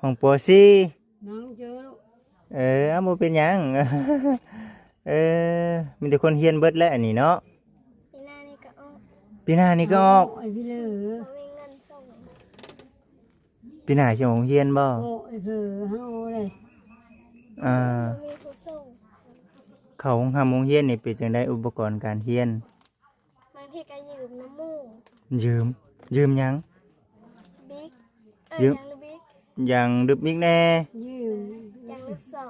ຫ້ອງ ປໍສີ່ ນາງເຈີລູກ ເອີ ບໍ່ເປັນຫຍັງ ເອີ ມີແຕ່ຄົນຮຽນເບິດແຫຼະອັນນີ້ເນາະ ປີໜ້ານີ້ກໍອອກ ປີໜ້ານີ້ກໍອອກ ໂອ້ຍ ພີ່ເລີ ບໍ່ມີເງິນສົ່ງ ປີໜ້າຊິອອກໂຮງຮຽນບໍ່? ໂອ້ຍ ເອີ ເຮົາເລີຍ ອ່າ ບໍ່ມີຜູ້ສົ່ງ ເຂົ້າໂຮງຮ່ຳໂຮງຮຽນນີ້ເປັນຈັ່ງໃດ ອຸປະກອນການຮຽນ? ບາງທີກໍຢືມນຳໝູ່ ຢືມ ຢືມຫຍັງ? ບິກ ເອີ ຢືມ ຢາງລູກບິກ ຢາງລູກບິກແດ່ ຢືມຢາງລູກຊໍ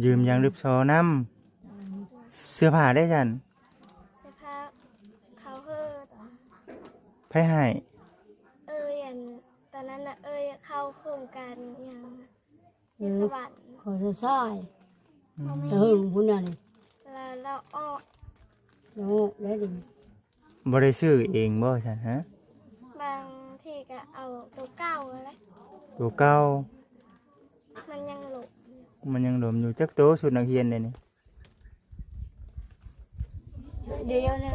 ຢືມຢາງລູກຊໍນຳ ເສື້ອຜ້າເດ້ຊັ້ນ? ເສື້ອຜ້າເຂົາເຮີ້ຕອນ ໃຜໃຫ້? ເອີຍ ອັນ ຕອນນັ້ນນະ ເອີຍເຂົ້າໂຄງການຫຍັງ ຢູ່ສະຫວັນ ຂໍຊະຊາຍ ອືມ ແຕ່ເຫິງພຸ້ນນະນີ້ ລະລາວອອກ ລາວອອກແລ້ວເດ ບໍ່ໄດ້ຊື້ເອງບໍ່ຊັ້ນ? ຮະ ບາງທີກໍເອົາໂຕເກົ່າຫັ້ນແຫຼະ ໂຕເກົ່າ ມັນຍັງຫຼົມ ມັນຍັງຫຼົມຢູ່ ຈັກໂຕຊຸດນັກຮຽນເດນີ້? ຊຸດດຽວນະ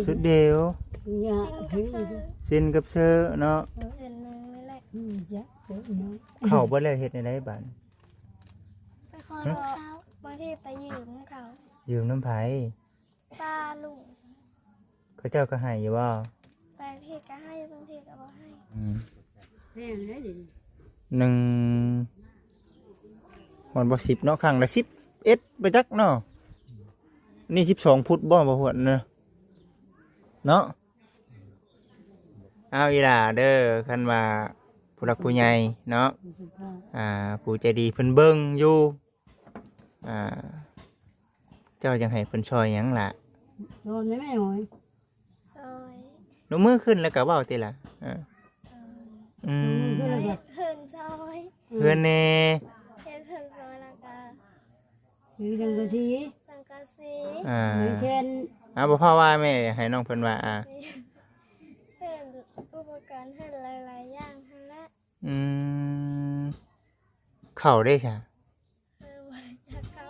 ຊຸດດຽວ ຊິນກັບເຊີ ຊິນກັບເຊີເນາະ ເດືອນໜຶ່ງນີ້ແຫຼະ ອືມ ເຂົ້າບໍ່ແລ້ວເຮັດແນວໃດບາດນີ້? ໄປຂໍ ຮະ ເຂົ້າ ບາງທີໄປຢືມເຂົາ ຢືມນຳໃຜ? ປ້າລຸງ ເຂົາເຈົ້າກໍໃຫ້ຢູ່ບໍ່? ບາງທີກໍໃຫ້ ບາງທີກໍບໍ່ໃຫ້ ອືມ ແພງເດ້ ໜຶ່ງ ຮອດບໍ່ສິບເນາະ ຄັ້ງລະສິບເອັດ ໄປຈັກເນາະ ນີ້ສິບສອງຟຸດບໍ່ ບໍ່ຮອດເນາະ ເນາະ ເອົາອີ່ຫຼ້າເດີ ຄັນວ່າຜູ້ຫຼັກຜູ້ໃຫຍ່ເນາະ ອ່າ ຜູ້ໃຈດີເພິ່ນເບິ່ງຢູ່ ອ່າ ເຈົ້າຢາກໃຫ້ເພິ່ນຊ່ອຍຫຍັງລະ? ຊ່ອຍແມ່ນ້ອຍ ຊ່ອຍ ຍົກມືຂຶ້ນແລ້ວກໍເວົ້າຕິລະ ເອີ ອືມ ຊ່ອຍເຮືອນຊ່ອຍ ເຮືອນແດ່ ເຮັດເຮືອນຊ່ອຍ ແລ້ວກໍຊື້ສັງກະສີ ສັງກະສີ ອ່າ ເຊັ່ນ ອ່າ ບໍ່ພໍວ່າແມ່ ໃຫ້ນ້ອງເພິ່ນວ່າ ອ່າ ເຮັດອຸປະກອນເຮືອນຫຼາຍໆຢ່າງຫັ້ນແຫຼະ ອືມ ເຂົ້າເດ້ຊະ? ເອີ ບໍ່ໄດ້ຈັກເຂົ້າ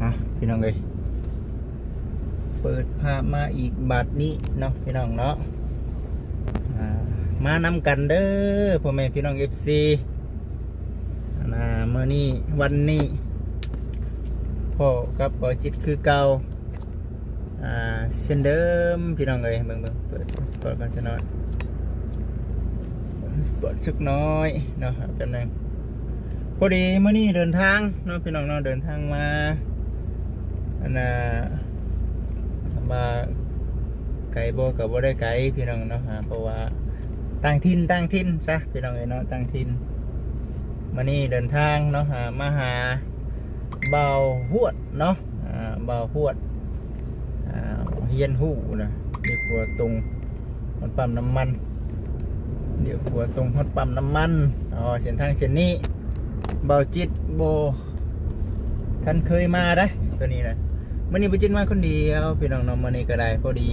ອ່ະ ພີ່ນ້ອງເອີຍ ເປີດພາບມາອີກບາດນີ້ເນາະ ພີ່ນ້ອງເນາະ ອ່າ ມານຳກັນເດີ ພໍ່ແມ່ພີ່ນ້ອງ ເອັຟຊີ ອ່າ ມື້ນີ້ ວັນນີ້ ພໍ້ກັບບໍ່ຈິດຄືເກົ່າ ອ່າ ເຊັ່ນເດີມ ພີ່ນ້ອງເອີຍ ເບິ່ງໆ ເປີດສະປອດກ່ອນຈັກໜ້ອຍ ສະປອດສຸກໜ້ອຍເນາະ ແປັບໜຶ່ງ ພໍດີມື້ນີ້ເດີນທາງເນາະ ພີ່ນ້ອງເນາະ ເດີນທາງມາ ອັນນ່າ ຖາມວ່າໄກບໍ່ ກໍບໍ່ໄດ້ໄກ ພີ່ນ້ອງເນາະ ເພາະວ່າຕ່າງຖິ່ນ ຕ່າງຖິ່ນຊະ ພີ່ນ້ອງເອີຍເນາະ ຕ່າງຖິ່ນ ມື້ນີ້ເດີນທາງເນາະ ມາຫາບ່າວຫວດເນາະ ອ່າ ບ່າວຫວດ ອ່າ ຮຽນຮູ້ນະ ດຽວຂົວຕົງຮອດປ້ຳນ້ຳມັນ ດຽວຂົວຕົງຮອດປ້ຳນ້ຳມັນ ອໍ ເສັ້ນທາງເສັ້ນນີ້ ບ່າວຈິດບໍ່ທັນເຄີຍມາເດ້ ໂຕນີ້ນະ ມື້ນີ້ບ່າວຈິດມາຄົນດຽວ ພີ່ນ້ອງເນາະ ມື້ນີ້ກໍໄດ້ ພໍດີ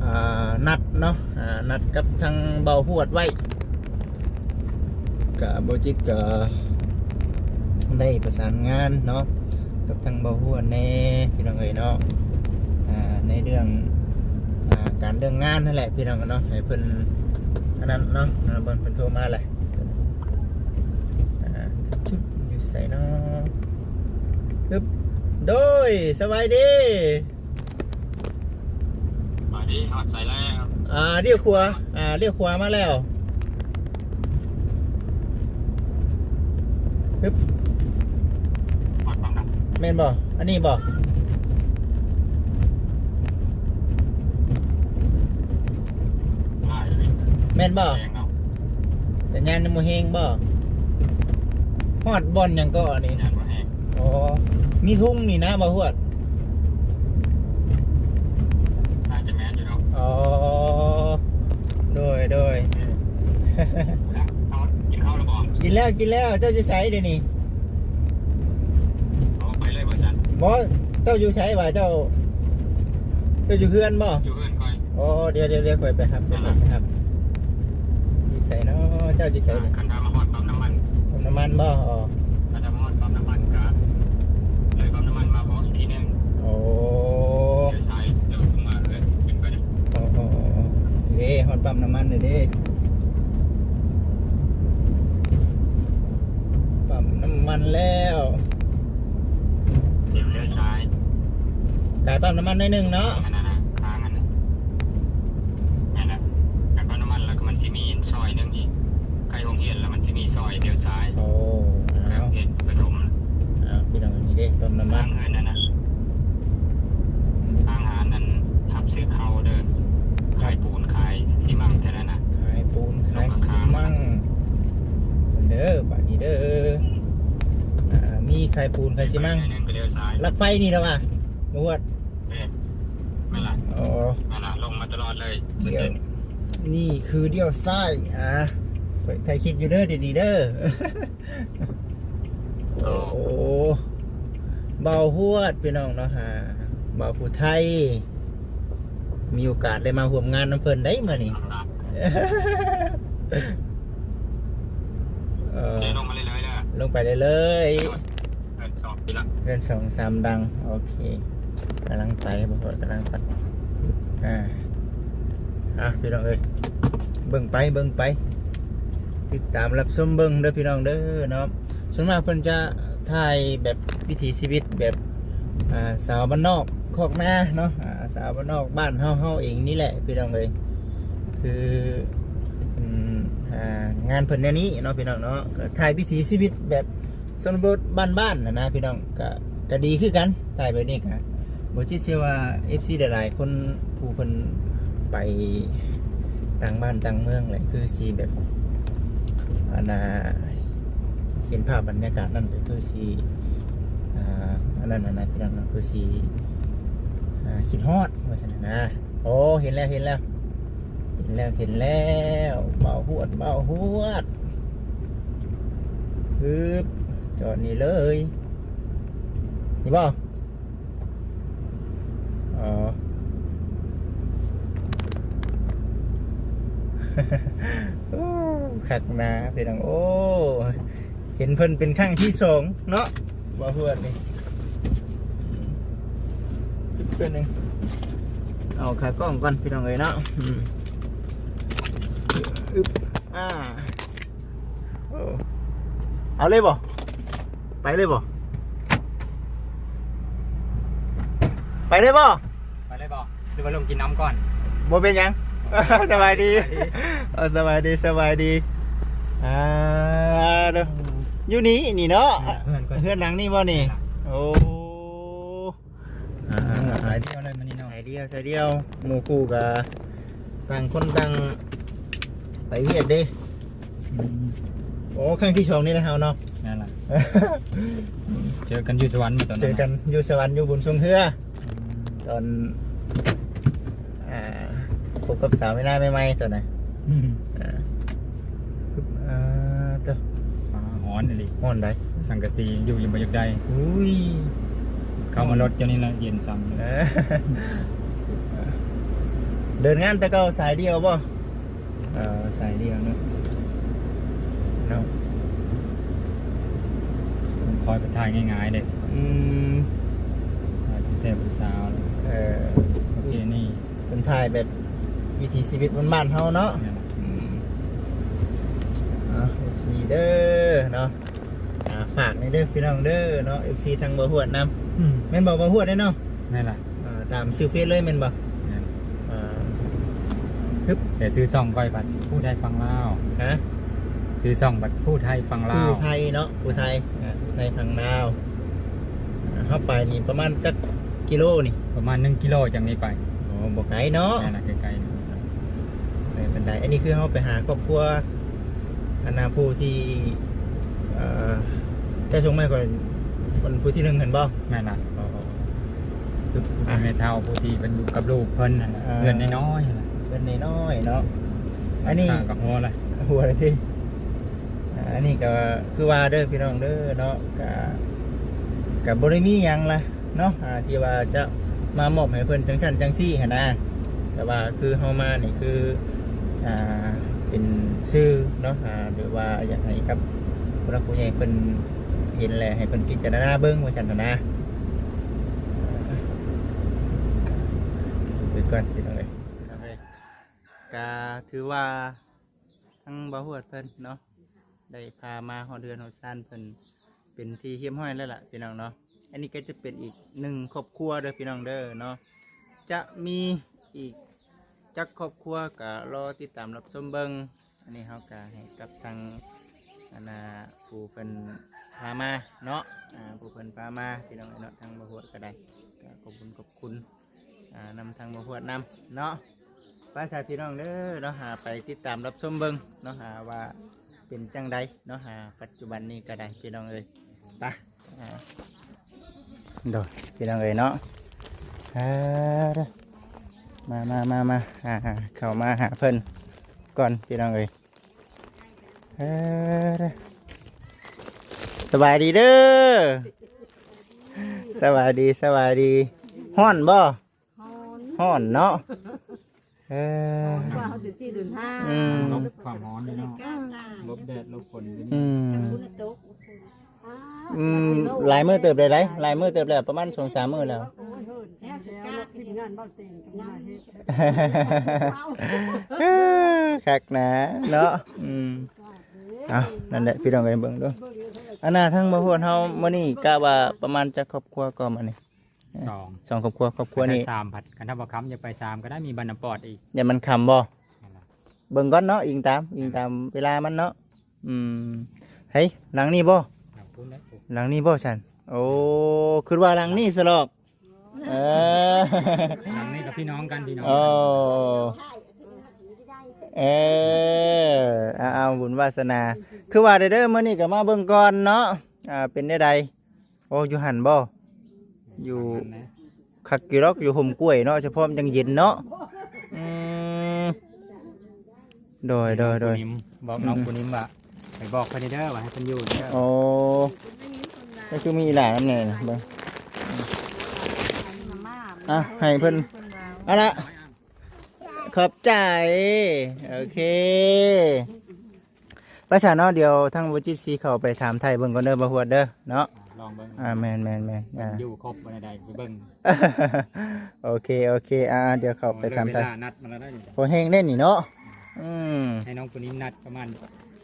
ອ່າ ນັດເນາະ ອ່າ ນັດກັບທາງບ່າວຫວດໄວ້ ກະບໍ່ຈິດກະໄດ້ປະສານງານເນາະ ກັບທາງບ່າວຫົວແດ່ ພີ່ນ້ອງເອີຍເນາະ ອ່າ ໃນເລື່ອງ ອ່າ ການເລື່ອງງານຫັ້ນແຫຼະ ພີ່ນ້ອງເນາະ ໃຫ້ເພິ່ນອັນນັ້ນເນາະ ອ່າ ເບິ່ງເພິ່ນໂທມາແຫຼະ ອ່າ ຈຸດຢູ່ໃສເນາະ ຮຶບ ໂດຍ ສະບາຍດີ. ມາດີ ຮອດໃສແລ້ວ? ອ່າ ລ້ຽວຂວາ ອ່າ ລ້ຽວຂວາມາແລ້ວ ຮຶບ ຮອດຝັ່ງນະ ແມ່ນບໍ່? ອັນນີ້ບໍ່? ຫຼາຍເລີຍ ແມ່ນບໍ່? ແມ່ນເນາະ ສັນຍານຍັງບໍ່ແຮງບໍ່? ຮອດບ່ອນຫຍັງເກາະອັນນີ້? ສັນຍານບໍ່ແຮງ ອໍ ມີທຸງນີ້ນະ ບ່າວຫວດ? ໜ້າຈະແມ່ນຢູ່ດອກ ອໍ ໂດຍ ໂດຍ ເອີ ກິນເຂົ້າແລ້ວບໍ່? ກິນແລ້ວ ກິນແລ້ວ ເຈົ້າຢູ່ໃສດຽວນີ້? ເອົາໄປເລີຍວ່າຊັ້ນ ບໍ່ ເຈົ້າຢູ່ໃສຫວາ? ເຈົ້າ ເຈົ້າຢູ່ເຮືອນບໍ່? ຢູ່ເຮືອນຂ້ອຍ ໂອ້ ດຽວໆໆ ຂ້ອຍໄປຮັບ ຂ້ອຍໄປຮັບ. ຢູ່ໃສເນາະ? ເຈົ້າຢູ່ໃສນີ້? ຄັນຖ້າມາຮອດປ້ຳນ້ຳມັນ. ປ້ຳນ້ຳມັນບໍ່? ອໍ ຄັນຖ້າມາຮອດປ້ຳນ້ຳມັນກະເລີຍປ້ຳນ້ຳມັນມາບອກອີກທີໜຶ່ງ. ໂອ້ ລ້ຽວຊ້າຍ ເດີນລົງມາເອີ ຂຶ້ນໄປເດີ. ໂອ້ໆໆໆ ເດ້ ຮອດປ້ຳນ້ຳມັນແລ້ວເດ້. ປ້ຳນ້ຳມັນແລ້ວ. ດຽວລ້ຽວຊ້າຍ ກາຍປ້ຳນ້ຳມັນໜ້ອຍໜຶ່ງເນາະ. ອັນນັ້ນນະ ທາງອັນນັ້ນ ນັ້ນນະ ກາຍປ້ຳນ້ຳມັນ ແລ້ວກໍມັນຊິມີຊອຍໜຶ່ງອີກ ໃກ້ໂຮງຮຽນ ແລ້ວມັນຊິມີຊອຍລ້ຽວຊ້າຍ. ໂອ້ ອ້າວ ເຂດປະຖົມ. ອ້າວ ພີ່ນ້ອງ ນີ້ເດ້ປ້ຳນ້ຳມັນ ທາງເຮືອນນັ້ນນະ. ທາງຮ້ານນັ້ນຮັບຊື້ເຂົ້າເດີ ຂາຍປູນຂາຍຊີມັງແທ້ນັ້ນນະ. ຂາຍປູນຂາຍຊີມັງເດີ ບາດນີ້ເດີ. ອ່າ ມີຂາຍປູນຂາຍຊີມັງ ລັກໄຟນີ້ລະວ່າ ບໍ່ຮວດ. ແມ່ນ ແມ່ນລະ. ໂອ້ ແມ່ນລະ ລົງມາຕະຫຼອດເລີຍ. ດຽວ ນີ້ຄືລ້ຽວຊ້າຍ. ອ່າ ຂ້ອຍຖ່າຍຄລິບຢູ່ເດີ ດຽວນີ້ເດີ. ໂອ້ ໂອ້ ບ່າວຮວດ ພີ່ນ້ອງເນາະ. ອ່າ ບ່າວຜູ້ໄທ ມີໂອກາດໄດ້ມາຮ່ວມງານນຳເພິ່ນໄດ໋ມື້ນີ້. ເອີ ລົງມາເລື້ອຍໆເດີ ລົງໄປເລື້ອຍໆ. ເຮືອນສອງ ເຮືອນສອງສາມຫຼັງ. ໂອເຄ ກຳລັງໄປ ບ່າວຮວດກຳລັງໄປ. ອ່າ ອ່ະ ພີ່ນ້ອງເອີຍ ເບິ່ງໄປ ເບິ່ງໄປ ຕິດຕາມຮັບຊົມເບິ່ງເດີ ພີ່ນ້ອງເດີເນາະ. ສ່ວນມາກເພິ່ນຈະຖ່າຍແບບວິຖີຊີວິດແບບ ອ່າ ຊາວບ້ານນອກຄອກນາເນາະ. ອ່າ ຊາວບ້ານນອກບ້ານເຮົາ ເຮົາເອງນີ້ແຫຼະ ພີ່ນ້ອງເອີຍ. ຄື ອືມ ອ່າ ງານເພິ່ນແນວນີ້ເນາະ ພີ່ນ້ອງເນາະ ກໍຖ່າຍວິຖີຊີວິດແບບ ຊົນນະບົດບ້ານໆຫັ້ນນະ ພີ່ນ້ອງ. ກະ ກະດີຄືກັນ ຖ່າຍແບບນີ້ກະ ບໍ່ຈິດເຊື່ອວ່າ ເອັຟຊີ ຫຼາຍໆຄົນ ຜູ້ເພິ່ນໄປຕ່າງບ້ານຕ່າງເມືອງແຫຼະ ຄືຊິແບບ ອັນນ່າ ເຫັນພາບບັນຍາກາດນັ້ນ ກໍຄືຊິ ອ່າ ອັນນັ້ນຫັ້ນນະ ພີ່ນ້ອງເນາະ ຄືຊິ ອ່າ ຄິດຮອດວ່າຊັ້ນນະ. ໂອ້ ເຫັນແລ້ວ ເຫັນແລ້ວ ເຫັນແລ້ວ ເຫັນແລ້ວ ບ່າວຮວດ ບ່າວຮວດ. ປຶບ ຈອດນີ້ເລີຍ ນີ້ບໍ່? ອໍ ໂອ້ ຄັກນາ ພີ່ນ້ອງ. ໂອ້ ເຫັນເພິ່ນເປັນຄັ້ງທີສອງເນາະ ບ່າວຮວດນີ້. ອືມ ເປັນໜຶ່ງ ເອົາຂາກ້ອງກ່ອນ ພີ່ນ້ອງເອີຍເນາະ. ອືມ ອຶບ ອ່າ ໂອ້ ເອົາເລີຍບໍ່? ໄປເລີຍບໍ່? ໄປເລີຍບໍ່? ໄປເລີຍບໍ່? ຫຼືວ່າລົງກິນນ້ຳກ່ອນ? ບໍ່ເປັນຫຍັງ. ສະບາຍດີ ສະບາຍດີ ເອີ ສະບາຍດີ ສະບາຍດີ. ອ່າ ເດີ ຢູ່ນີ້ ນີ້ເນາະ ເຮືອນ ເຮືອນຫຼັງນີ້ບໍ່ນີ້? ໂອ້ ອ່າ ສາຍດຽວເລີຍມື້ນີ້ເນາະ ສາຍດຽວ ສາຍດຽວ. ໝູ່ຄູ່ກໍຕ່າງຄົນຕ່າງໄປວຽກເດ້. ອືມ ໂອ້ ຄັ້ງທີສອງນີ້ແຫຼະເຮົາເນາະ. ນັ້ນລະ ເຈີກັນຢູ່ສະຫວັນ ຕອນນັ້ນ ເຈີກັນຢູ່ສະຫວັນ ຢູ່ບຸນຊົງເຮືອ. ອືມ ຕອນ ອ່າ ຄົບກັບສາວເວລາໃໝ່ໆ ຕອນນັ້ນ. ອືມ ອ່າ ອ່າ ໂຕ ອ່າ ຮ້ອນອີ່ຫຼີ ຮ້ອນໃດ໋ ສັງກະສີຢູ່ຍັງບໍ່ຢາກໄດ້. ອຸ້ຍ ເຂົ້າມາລົດເຈົ້ານີ້ລະເຢັນຊ້ຳ. ເອີ ເດີນງານແຕ່ເກົ່າສາຍດຽວບໍ່? ເອີ ສາຍດຽວເນາະ ເນາະ ຂ້ອຍໄປຖ່າຍງ່າຍໆເດ້. ອືມ ຖ່າຍຜູ້ແຊບຜູ້ສາວ ເອີ ປະເພນີ ເພິ່ນຖ່າຍແບບວິຖີຊີວິດບ້ານໆເຮົາເນາະ. ແມ່ນລະ. ອືມ ເອົາ ເອັຟຊີ ເດີເນາະ ອ່າ ຝາກແດ່ເດີພີ່ນ້ອງເດີເນາະ ເອັຟຊີ ທາງບ່າວຮວດນຳ. ອືມ ແມ່ນບໍ່ ບ່າວຮວດເດ້ເນາະ? ແມ່ນລະ. ອ່າ ຕາມຊື່ເຟສເລີຍແມ່ນບໍ່? ແມ່ນ. ອ່າ ຮຶບ ແຕ່ຊື່ຊ່ອງຂ້ອຍພັດຜູ້ໄທຝັ່ງລາວ. ຮະ? ຊື່ຊ່ອງພັດຜູ້ໄທຝັ່ງລາວ ຜູ້ໄທເນາະ ຜູ້ໄທ ອ່າ ຜູ້ໄທຝັ່ງລາວ. ອ່າ ເຮົາໄປນີ້ປະມານຈັກກິໂລນີ້? ປະມານໜຶ່ງກິໂລຈາກນີ້ໄປ. ອໍ ບໍ່ໄກເນາະ. ແມ່ນລະ ໃກ້ໆ ໄປປານໃດ. ອັນນີ້ຄືເຮົາໄປຫາຄອບຄົວ ອັນນ່າ ຜູ້ທີ່ ເອີ ເຈົ້າສົ່ງມາໃຫ້ຂ້ອຍ ເປັນຜູ້ທີໜຶ່ງຫັ້ນບໍ່? ແມ່ນລະ. ອໍ ຄື ອ່ະ ແມ່ເຖົ້າຜູ້ທີ່ເພິ່ນຢູ່ກັບລູກເພິ່ນຫັ້ນນະ. ອ່າ ເຮືອນນ້ອຍໆຫັ້ນນະ ເຮືອນນ້ອຍໆເນາະ. ອັນນີ້ ຂ້າງກັບຫົວລະ ຫົວລະຕິ. ອ່າ ອັນນີ້ກໍຄືວ່າເດີພີ່ນ້ອງເດີເນາະ ກະ ກະບໍ່ໄດ້ມີຫຍັງລະເນາະ ອ່າ ທີ່ວ່າຈະມາມອບໃຫ້ເພິ່ນຈັ່ງຊັ້ນຈັ່ງຊີ້ຫັ້ນນະ. ແຕ່ວ່າຄືເຮົາມານີ້ຄື ອ່າ ເປັນສື່ເນາະ ອ່າ ຫຼືວ່າຢາກໃຫ້ກັບຜູ້ຫຼັກຜູ້ໃຫຍ່ເພິ່ນເຫັນ ແລະ ໃຫ້ເພິ່ນພິຈາລະນາເບິ່ງວ່າຊັ້ນນະ ໄປກ່ອນພີ່ນ້ອງເອີຍ. ກະຖືວ່າ ທາງບ່າວຮວດເພິ່ນເນາະ ໄດ້ພາມາຮອດເຮືອນຮອດຊານເພິ່ນເປັນທີ່ຮຽບຮ້ອຍແລ້ວລະພີ່ນ້ອງເນາະ. ອັນນີ້ກໍຈະເປັນອີກໜຶ່ງຄອບຄົວເດີພີ່ນ້ອງເດີເນາະ. ຈະມີອີກຈັກຄອບຄົວກໍລໍຕິດຕາມຮັບຊົມເບິ່ງ. ອັນນີ້ເຮົາກໍໃຫ້ກັບທາງ ອັນນ່າ ຜູ້ເພິ່ນພາມາເນາະ ອ່າ ຜູ້ເພິ່ນພາມາພີ່ນ້ອງເນາະ. ທາງບ່າວຮວດກໍໄດ້ ກໍຂອບຄຸນຂອບຄຸນ ອ່າ ນຳທາງບ່າວຮວດນຳເນາະ. ໄປຊະພີ່ນ້ອງເດີເນາະ ຫາໄປຕິດຕາມຮັບຊົມເບິ່ງເນາະ ຫາວ່າເປັນຈັ່ງໃດເນາະ ຫາປັດຈຸບັນນີ້ກໍໄດ້ພີ່ນ້ອງເອີຍ. ໄປ ອ່າ ໂດຍ ພີ່ນ້ອງເອີຍເນາະ ເອີ ມາ ມາ ມາ ມາ ອ່າ ເຂົ້າມາຫາເພິ່ນກ່ອນພີ່ນ້ອງເອີຍ. ເອີ ສະບາຍດີເດີ ສະບາຍດີ ສະບາຍດີ. ຮ້ອນບໍ່? ຮ້ອນ ຮ້ອນເນາະ ເອີ ວ່າເຮົາເປັນສີ່ເດືອນຫ້າ ອືມ ລົບຄວາມຮ້ອນເນາະ ລົບແດດລົບຝົນຢູ່ນີ້ ອືມ ອືມ ຫຼາຍມື້ເຕີບໄດ້ ຫຼາຍມື້ເຕີບແລ້ວ ປະມານສອງສາມມື້ແລ້ວ. ເອີ ຄັກນະເນາະ ອືມ ເອົາ ນັ້ນແຫຼະພີ່ນ້ອງເອີຍ ເບິ່ງດູ ອັນນ່າ ທາງບ່າວຮວດເຮົາມື້ນີ້ກະວ່າປະມານຈັກຄອບຄົວກໍມື້ນີ້? ສອງ ສອງຄອບຄົວ ຄອບຄົວນີ້ ໄປໄດ້ສາມ ພັດ ຄັນຖ້າບໍ່ຄ່ຳ ຢາກໄປສາມກໍໄດ້ ມີບ້ານນ້ຳປອດອີກ. ຢ້ານມັນຄ່ຳບໍ່? ນັ້ນລະ ເບິ່ງກ່ອນເນາະ ອີງຕາມ ອີງຕາມເວລາມັນເນາະ ອືມ ເຮີ້ຍ ຫຼັງນີ້ບໍ່? ຫຼັງພຸ້ນແຫຼະ ຫຼັງນີ້ບໍ່ຊັ້ນ? ໂອ້ ຄິດວ່າຫຼັງນີ້ສະຫຼອກ ເອີ ຫຼັງນີ້ກັບພີ່ນ້ອງກັນ ພີ່ນ້ອງ ໂອ້ ກັນ ເອີ ເອົາ ເອົາ ບຸນວາສະໜາ ຄືວ່າເດີ ມື້ນີ້ກໍມາເບິ່ງກ່ອນເນາະ ອ່າ ເປັນແນວໃດ? ໂອ້ ຢູ່ຫັ້ນບໍ່? ຢູ່ ຄັກຢູ່ດອກ ຢູ່ຮົ່ມກ້ວຍເນາະ ສະເພາະມັນຈັ່ງເຢັນເນາະ ອືມ ໂດຍ ໂດຍ ໂດຍ ນ້ອງປູນິມ ບອກນ້ອງປູນິມວ່າ ໄປບອກເພິ່ນເດີ ວ່າໃຫ້ເພິ່ນຢູ່ເດີ ໂອ້ ກໍຄືມີອີ່ຫຼ້ານຳແດ່ເບິ່ງ ອ່ະ ໃຫ້ເພິ່ນ ເອົາລະ ຂອບໃຈ ໂອເຄ. ໄປຊະເນາະ ດຽວທາງບໍ່ຈິດຊິເຂົ້າໄປຖາມໄຖ່ເບິ່ງກ່ອນເດີ ບ່າວຮວດເດີເນາະ ລອງເບິ່ງ ອ່າ ແມ່ນໆໆ ອ່າ ຢູ່ຄົບບໍ່ໄດ້ ໄປເບິ່ງ ໂອເຄ ໂອເຄ ອ່າ ດຽວເຂົ້າໄປຖາມໄຖ່ ເວລານັດມາແລ້ວນະ ພໍແຮງເດ້ນີ້ເນາະ ອືມ ໃຫ້ນ້ອງຜູ້ນີ້ນັດປະມານ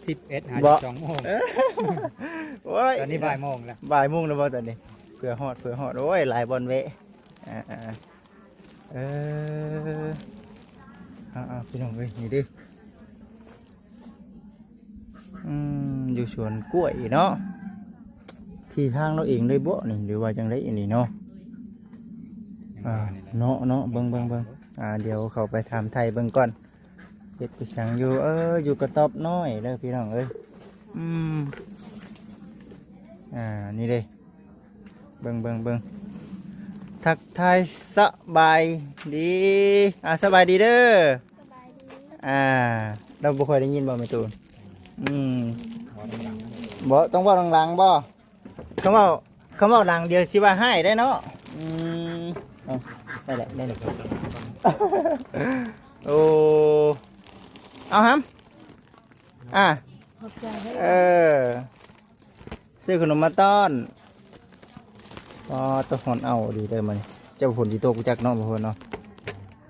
ສິບເອັດຫາສິບສອງໂມງ ໂອ້ຍ ຕອນນີ້ບ່າຍໂມງແລ້ວ ບ່າຍໂມງແລ້ວບໍ່ຕອນນີ້ ເພື່ອຮອດ ເພື່ອຮອດ ໂອ້ຍ ຫຼາຍບ່ອນແວະ ອ່າໆ ເອີ ເອົາໆ ພີ່ນ້ອງເອີຍ ນີ້ເດ້ ອືມ ຢູ່ສວນກ້ວຍເນາະ ທີ່ທາງລາວເອງເລີຍບໍ່ນີ້ ຫຼືວ່າຈັ່ງໃດອັນນີ້ເນາະ ອ່າ ເນາະ ເນາະ ເບິ່ງ ເບິ່ງ ເບິ່ງ ອ່າ ດຽວເຂົ້າໄປຖາມໄຖ່ເບິ່ງກ່ອນ ເຮັດໄປສັງຢູ່ ເອີ ຢູ່ກະຕອບນ້ອຍເດີພີ່ນ້ອງເອີຍ ອືມ ອ່າ ນີ້ເດ້ ເບິ່ງ ເບິ່ງ ເບິ່ງ ທັກທາຍສະບາຍດີ ອ່າ ສະບາຍດີເດີ ສະບາຍດີ ອ່າ ລາວບໍ່ຄ່ອຍໄດ້ຍິນບໍ່ແມ່ຕູນ ອືມ ບໍ່ ຕ້ອງເວົ້າດັງໆບໍ່ ຄຳເວົ້າ ຄຳເວົ້າດັງດຽວຊິວ່າຮ້າຍໄດ້ເນາະ ອືມ ເອົາ ໄດ້ແຫຼະ ໄດ້ແຫຼະ ໂອ້ ເອົາຫຳ ອ່າ ຂອບໃຈເດີ ເອີ ຊື້ຂະໜົມມາຕ້ອນ ອໍ ຕະຮ້ອນເອົາດີເດີມື້ນີ້ ເຈົ້າຝົນຊິຕົກຈັກເນາະ ບໍ່ເນາະ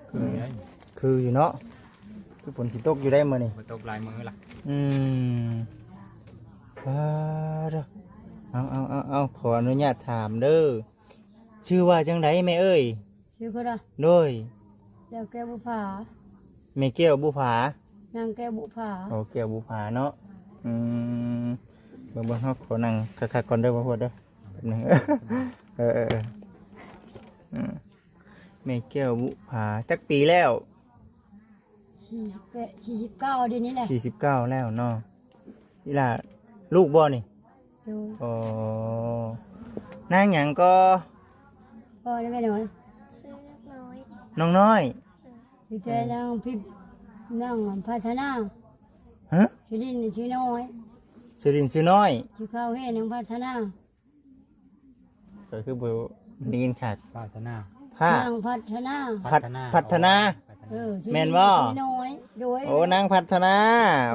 ຄື ຄືຢູ່ເນາະ ຄືຝົນຊິຕົກຢູ່ໄດ໋ມື້ນີ້ ບໍ່ຕົກຫຼາຍມື້ລະ ອືມ ເອີ ເອົາ ເອົາ ເອົາ ເອົາ ຂໍອະນຸຍາດຖາມເດີ ຊື່ວ່າຈັ່ງໃດແມ່ເອີຍ? ຊື່ຂ້ອຍນະ? ໂດຍ ແກ້ວ ແກ້ວບຸພາ ແມ່ແກ້ວບຸພາ ນາງແກ້ວບຸພາ ໂອ້ ແກ້ວບຸພາເນາະ ອືມ ເບິ່ງໆ ເຮົາຂໍນັ່ງຄັກໆກ່ອນເດີ ບໍ່ຮວດເດີ ແປັບໜຶ່ງ ເອີ ເອີ ເອີ ອືມ ແມ່ແກ້ວບຸພາ ຈັກປີແລ້ວ? ສີ່ສິບແປດ ສີ່ສິບເກົ້າ ດຽວນີ້ແຫຼະ ສີ່ສິບເກົ້າແລ້ວເນາະ ອີ່ຫຼ້າລູກບໍ່ນີ້? ໂດຍ ອໍ ນາງຫຍັງກໍ? ພໍ່ແມ່ນ້ອຍ ຊື່ນ້ອງນ້ອຍ ຊື່ນ້ອງນ້ອຍ ເອີ ຊື່ແຕ່ນາງພິບ ນາງພັດທະນາ ຮະ? ຊື່ລິນຊື່ນ້ອຍ ຊື່ລິນຊື່ນ້ອຍ ຊື່ເຂົາເຮນາງພັດທະນາ ກໍຄືບໍ່ໄດ້ຍິນຄັກ ພັດທະນາ ພາ ນາງພັດທະນາ ພັດທະນາ ພັດທະນາ ອໍ ເອີ ແມ່ນບໍ່? ທີ່ນ້ອຍ ໂດຍ ໂອ້ ນາງພັດທະນາ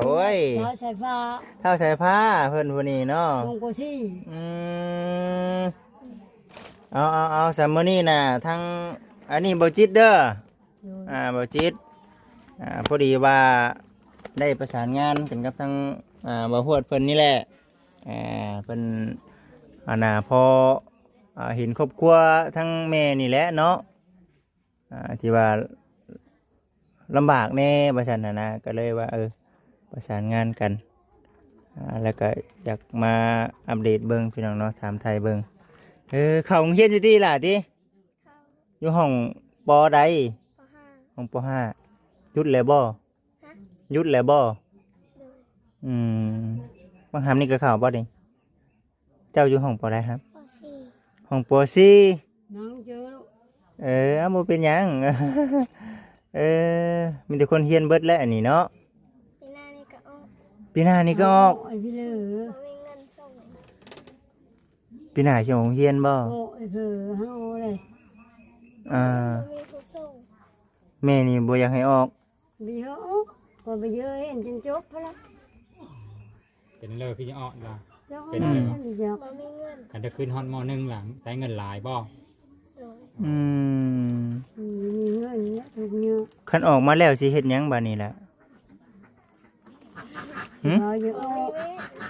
ໂອ້ຍ ທ້າວສາຍຟ້າ ທ້າວສາຍຟ້າ ເພິ່ນຜູ້ນີ້ເນາະ ວົງໂກຊີ ອືມ ເອົາ ເອົາ ເອົາ ສຳມື້ນີ້ນະ ທັງ ອັນນີ້ບໍ່ຈິດເດີ ໂດຍ ອ່າ ບໍ່ຈິດ ອ່າ ພໍດີວ່າໄດ້ປະສານງານກັນກັບທາງ ອ່າ ບ່າວຮວດເພິ່ນນີ້ແຫຼະ ອ່າ ເພິ່ນ ອັນນ່າ ພໍ ອ່າ ເຫັນຄອບຄົວທາງແມ່ນີ້ແຫຼະເນາະ ອ່າ ທີ່ວ່າລຳບາກແດ່ວ່າຊັ້ນຫັ້ນນະ ກໍເລີຍວ່າ ເອີ ປະສານງານກັນ ອ່າ ແລ້ວກໍຢາກມາອັບເດດເບິ່ງພີ່ນ້ອງເນາະ ຖາມໄຖ່ເບິ່ງ ເອີ ເຂົ້າໂຮງຮຽນຢູ່ຕິຫຼ້າຕິ? ຢູ່ຫ້ອງ ປ.ໃດ? ປ.ຫ້າ ຫ້ອງ ປ.ຫ້າ ຢຸດແລ້ວບໍ່? ຫະ? ຢຸດແລ້ວບໍ່? ໂດຍ ອືມ ບັກຫຳນີ້ກໍເຂົ້າບໍ່ນີ້? ເຈົ້າຢູ່ຫ້ອງ ປ.ໃດ? ຫະ? ປ.ສີ່ ຫ້ອງ ປ.ສີ່ ນ້ອງເຈີ ເອີ ເອົາ ບໍ່ເປັນຫຍັງ ເອີ ມີແຕ່ຄົນຮຽນເບິດແຫຼະອັນນີ້ເນາະ ປີໜ້ານີ້ກໍອອກ ປີໜ້ານີ້ກໍອອກ ໂອ້ຍ ພີ່ເລີ ບໍ່ມີເງິນສົ່ງ ປີໜ້າຊິອອກໂຮງຮຽນບໍ່? ໂອ້ຍ ເພີເຮົາເລີຍ ອ່າ ບໍ່ມີຜູ້ສົ່ງ ແມ່ນີ້ບໍ່ຢາກໃຫ້ອອກ ບໍ່ຢາກອອກ ກໍໄປເຮີຍຮຽນຈົນຈົບພຸ້ນລະ ເປັນເລີຄືຊິອອກລະ ເຈົ້າ ເປັນເລີ ບໍ່ມີເງິນ ຄັນຈະຂຶ້ນຮອດ ມ.ໜຶ່ງ ລະໃຊ້ເງິນຫຼາຍບໍ່? ໂດຍ ອືມ ອືມ ມີເງິນເນາະ ທຸກຍາກ ຄັນອອກມາແລ້ວຊິເຮັດຫຍັງບາດນີ້ລະ? ຫຶ? ບໍ່ຢາກອອກ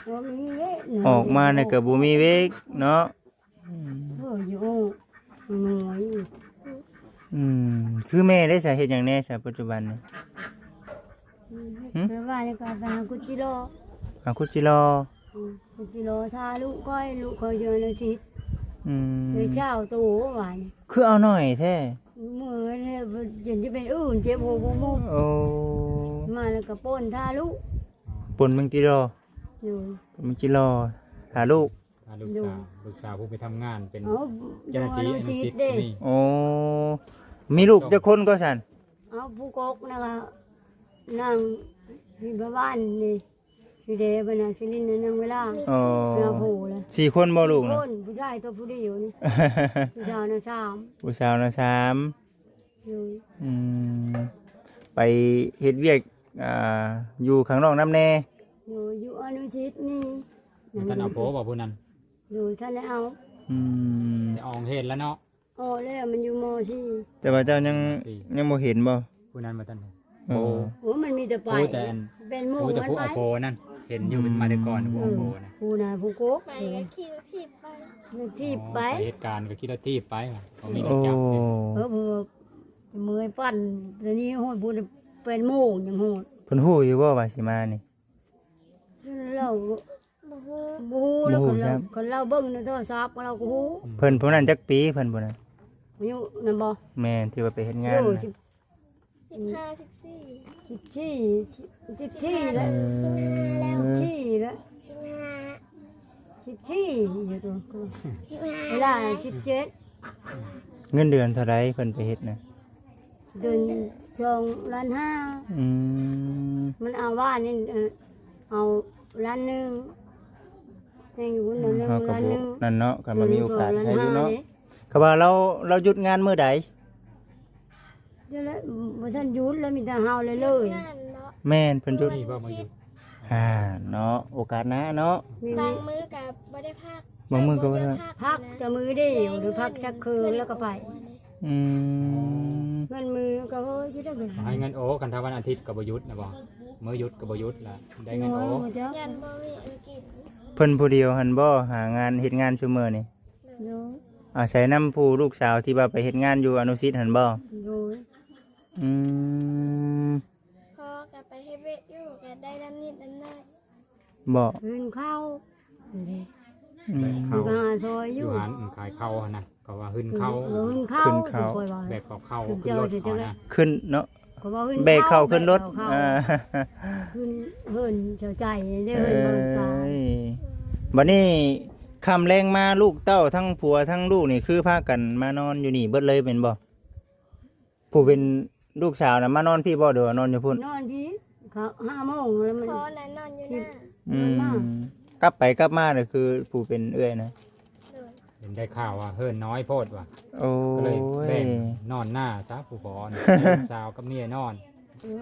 ບໍ່ມີເວກ ບໍ່ມີເວກເນາະ ອອກມານີ້ກໍບໍ່ມີເວກເນາະ ອືມ ໂອ້ຍ ໂອ້ຍ ເມື່ອຍ ອືມ ຄືແມ່ໄດ້ສາເຮັດຫຍັງແດ່ສາປັດຈຸບັນນີ້? ອືມ ຫຶ? ແມ່ວ່ານີ້ກໍໄປຫາຂຸດຈິລໍ ຫາຂຸດຈິລໍ ອືມ ຂຸດຈິລໍຖ້າລູກຂ້ອຍ ລູກຂ້ອຍຢູ່ອະນຸສິດ ອືມ ໄດ້ຊາວໂຕວ່ານີ້ ຄືເອົາໜ້ອຍແທ້ ເມື່ອຍແທ້ ເຈັບຈະເປັນອື່ນ ເຈັບຫົວບໍ່ໝົດ ໂອ້ ມາແລ້ວກໍປົ່ນຖ້າລູກ ປົ່ນແມງຈິລໍ ໂດຍ ແມງຈິລໍຖ້າລູກ ອ່າ ລູກສາວ ໂດຍ ລູກສາວຜູ້ໄປທຳງານເປັນ ເອົ້າ ເຈົ້າໜ້າທີ່ອະນຸສິດ ອະນຸສິດເດ້ ກໍມີ ໂອ້ ມີລູກຈັກຄົນກໍຊັ້ນ? ເອົາ ຜູ້ກົກນະ ນາງ ທີ່ບ້ານນີ້ ທີ່ເດ້ ບັນນາຊິລິນນະ ນາງເວລາ ອໍ ນາງຜູ້ລະ ສີ່ຄົນບໍ່ລູກນະ? ຄົນ ຜູ້ຊາຍຕົວຜູ້ດຽວນີ້ ຜູ້ສາວນະສາມ ຜູ້ສາວນະສາມ ໂດຍ ອືມ ໄປເຮັດວຽກ ອ່າ ຢູ່ຂ້າງນອກນຳແດ່ ໂດຍ ຢູ່ອະນຸສິດນີ້ ບໍ່ທັນເອົາຜົວບໍ່ຜູ້ນັ້ນ? ໂດຍ ທັນໄດ້ເອົາ ອືມ ຈະອອກເຮັດແລ້ວເນາະ ອອກແລ້ວ ມັນຢູ່ ມ.ສີ່ ແຕ່ວ່າເຈົ້າຍັງ ມ.ສີ່ ຍັງບໍ່ເຫັນບໍ່? ຜູ້ນັ້ນບໍ່ທັນເຫັນ ເອີ ໂອ້ ໂອ້ ມັນມີແຕ່ໄປ ໂອ້ ແຕ່ອັນ ແປດໂມງ ໂອ້ ແຕ່ຜູ້ ມັນໄປ ເອົາຜົວນັ້ນ ເຫັນຢູ່ ອືມ ມາແຕ່ກ່ອນ ຜູ້ເອົາຜົວນະ ເອີ ຜູ້ນະ ຜູ້ກົກ ໄປກໍຂີ່ລົດຖີບໄປ ລົດຖີບໄປ ອໍ ໄປເຮັດການກໍຂີ່ລົດຖີບໄປ ບໍ່ມີລົດຈັກ ໂອ້ ເອີ ເພິ່ນວ່າເມື່ອຍປັ່ນ ດຽວນີ້ຮອດພຸ້ນແປດໂມງຍັງຮອດ ເພິ່ນຮູ້ຢູ່ບໍ່ວ່າຊິມານີ້? ລາວ ບໍ່ຮູ້ ບໍ່ຮູ້ ລາວ ບໍ່ຮູ້ ຄັນລາວ ຄັນລາວເບິ່ງໃນໂທລະສັບ ລາວກໍຮູ້ ເພິ່ນຜູ້ນັ້ນຈັກປີ ເພິ່ນຜູ້ນັ້ນ? ອາຍຸນັ້ນບໍ່? ແມ່ນ ທີ່ວ່າໄປເຮັດງານ ໂອ້ ນະ ສິບ ສິບຫ້າ ສິບສີ່ ສິບສີ່ ສິບສີ່ແລ້ວ ເອີ ສິບຫ້າແລ້ວ ສິບສີ່ແລ້ວ ສິບຫ້າ ສິບສີ່ ຢູ່ຕົວ ສິບຫ້າ ເວລາສິບເຈັດ ເງິນເດືອນເທົ່າໃດເພິ່ນໄປເຮັດນະ? ເດືອນສອງລ້ານຫ້າ ອືມ ມັນເອົາວ່ານີ້ ເອີ ເອົາລ້ານໜຶ່ງ ແຮງຢູ່ ອືມ ເດືອນໜຶ່ງ ເຮົາກໍບໍ່ ລ້ານໜຶ່ງ ນັ້ນເນາະ ກໍບໍ່ມີໂອກາດໃຫ້ຢູ່ເນາະ ເດືອນສອງລ້ານຫ້າເດ້ ກໍວ່າລາວ ລາວຢຸດງານມື້ໃດ? ດຽວລະ ບໍ່ທັນຢຸດ ລະມີແຕ່ເຮົາເລີຍ ແມ່ນ ເພິ່ນຢຸດ ນີ້ບໍ່ມາຢຸດ ອ່າ ເນາະ ໂອກາດໜ້າເນາະ ບາງມື້ກໍບໍ່ໄດ້ພັກ ບາງມື້ກໍບໍ່ໄດ້ພັກ ພັກແຕ່ມື້ດຽວ ຫຼືພັກຈັກຄືນແລ້ວກໍໄປ ອືມ ເງິນມື້ກໍ ໂອ້ຍ ຊິໄດ້ເງິນ ໃຫ້ເງິນ ໂອ້ ຄັນຖ້າວັນອາທິດກໍບໍ່ຢຸດນະບໍ່? ມື້ຢຸດກໍບໍ່ຢຸດລະ ໄດ້ເງິນ ໂອ້ຍ ໂອ້ ບໍ່ຈັກ ຍັນບໍ່ມີອັນກິນ ເພິ່ນຜູ້ດຽວຫັ້ນບໍ່ ຫາງານເຮັດງານຊຸມື້ນີ້? ໂດຍ ອາໄສນຳຜູ້ລູກສາວທີ່ວ່າໄປເຮັດງານຢູ່ອະນຸສິດຫັ້ນບໍ່? ໂດຍ ອືມ ພໍ່ກໍໄປເຮັດວຽກຢູ່ ກໍໄດ້ນຳນິດນຳໜ້ອຍ ບໍ່? ເງິນເຂົ້າ ອືມ ແບກເຂົ້າ ກໍຫາຊ່ອຍຢູ່ ຢູ່ຮ້ານຂາຍເຂົ້າຫັ້ນນະ ເຂົາວ່າຫຶ້ນເຂົ້າ ເອີ ຫຶ້ນເຂົ້າ ຫຶ້ນເຂົ້າ ຂ້ອຍວ່າ ແບກເຂົ້າ ຂຶ້ນ ເຂົ້າຂຶ້ນລົດເຂົານະ ຂຶ້ນເນາະ ເຂົາວ່າຫຶ້ນ ແບກເຂົ້າ ເຂົ້າ ຂຶ້ນລົດ ແບກເຂົ້າ ອ່າ ຂຶ້ນເຮືອນເຈົ້າໃຈເດີ ເອີ ເຮືອນເບິ່ງການ ບັດນີ້ຄ່ຳແລງມາ ລູກເຕົ້າທັງຜົວທັງລູກນີ້ ຄືພາກັນມານອນຢູ່ນີ້ເບິດເລີຍແມ່ນບໍ່? ຜູ້ເປັນລູກສາວນະມານອນພີ້ບໍ່ ຫຼືວ່ານອນຢູ່ພຸ້ນ? ນອນພີ້ ເຂົາ ຫ້າໂມງແລ້ວມັນ ພໍ່ນະນອນຢູ່ໜ້າ ອືມ ມັນມາ ກັບໄປກັບມານະ ຄືຜູ້ເປັນເອື້ອຍນະ ໂດຍ ເຫັນໄດ້ຂ່າວວ່າເຮືອນນ້ອຍໂພດວ່າ ໂອ້ຍ ກໍເລີຍແບ່ງນອນໜ້າຊະ ຜູ້ພໍ່ນະ ລູກສາວກັບເມຍນອນ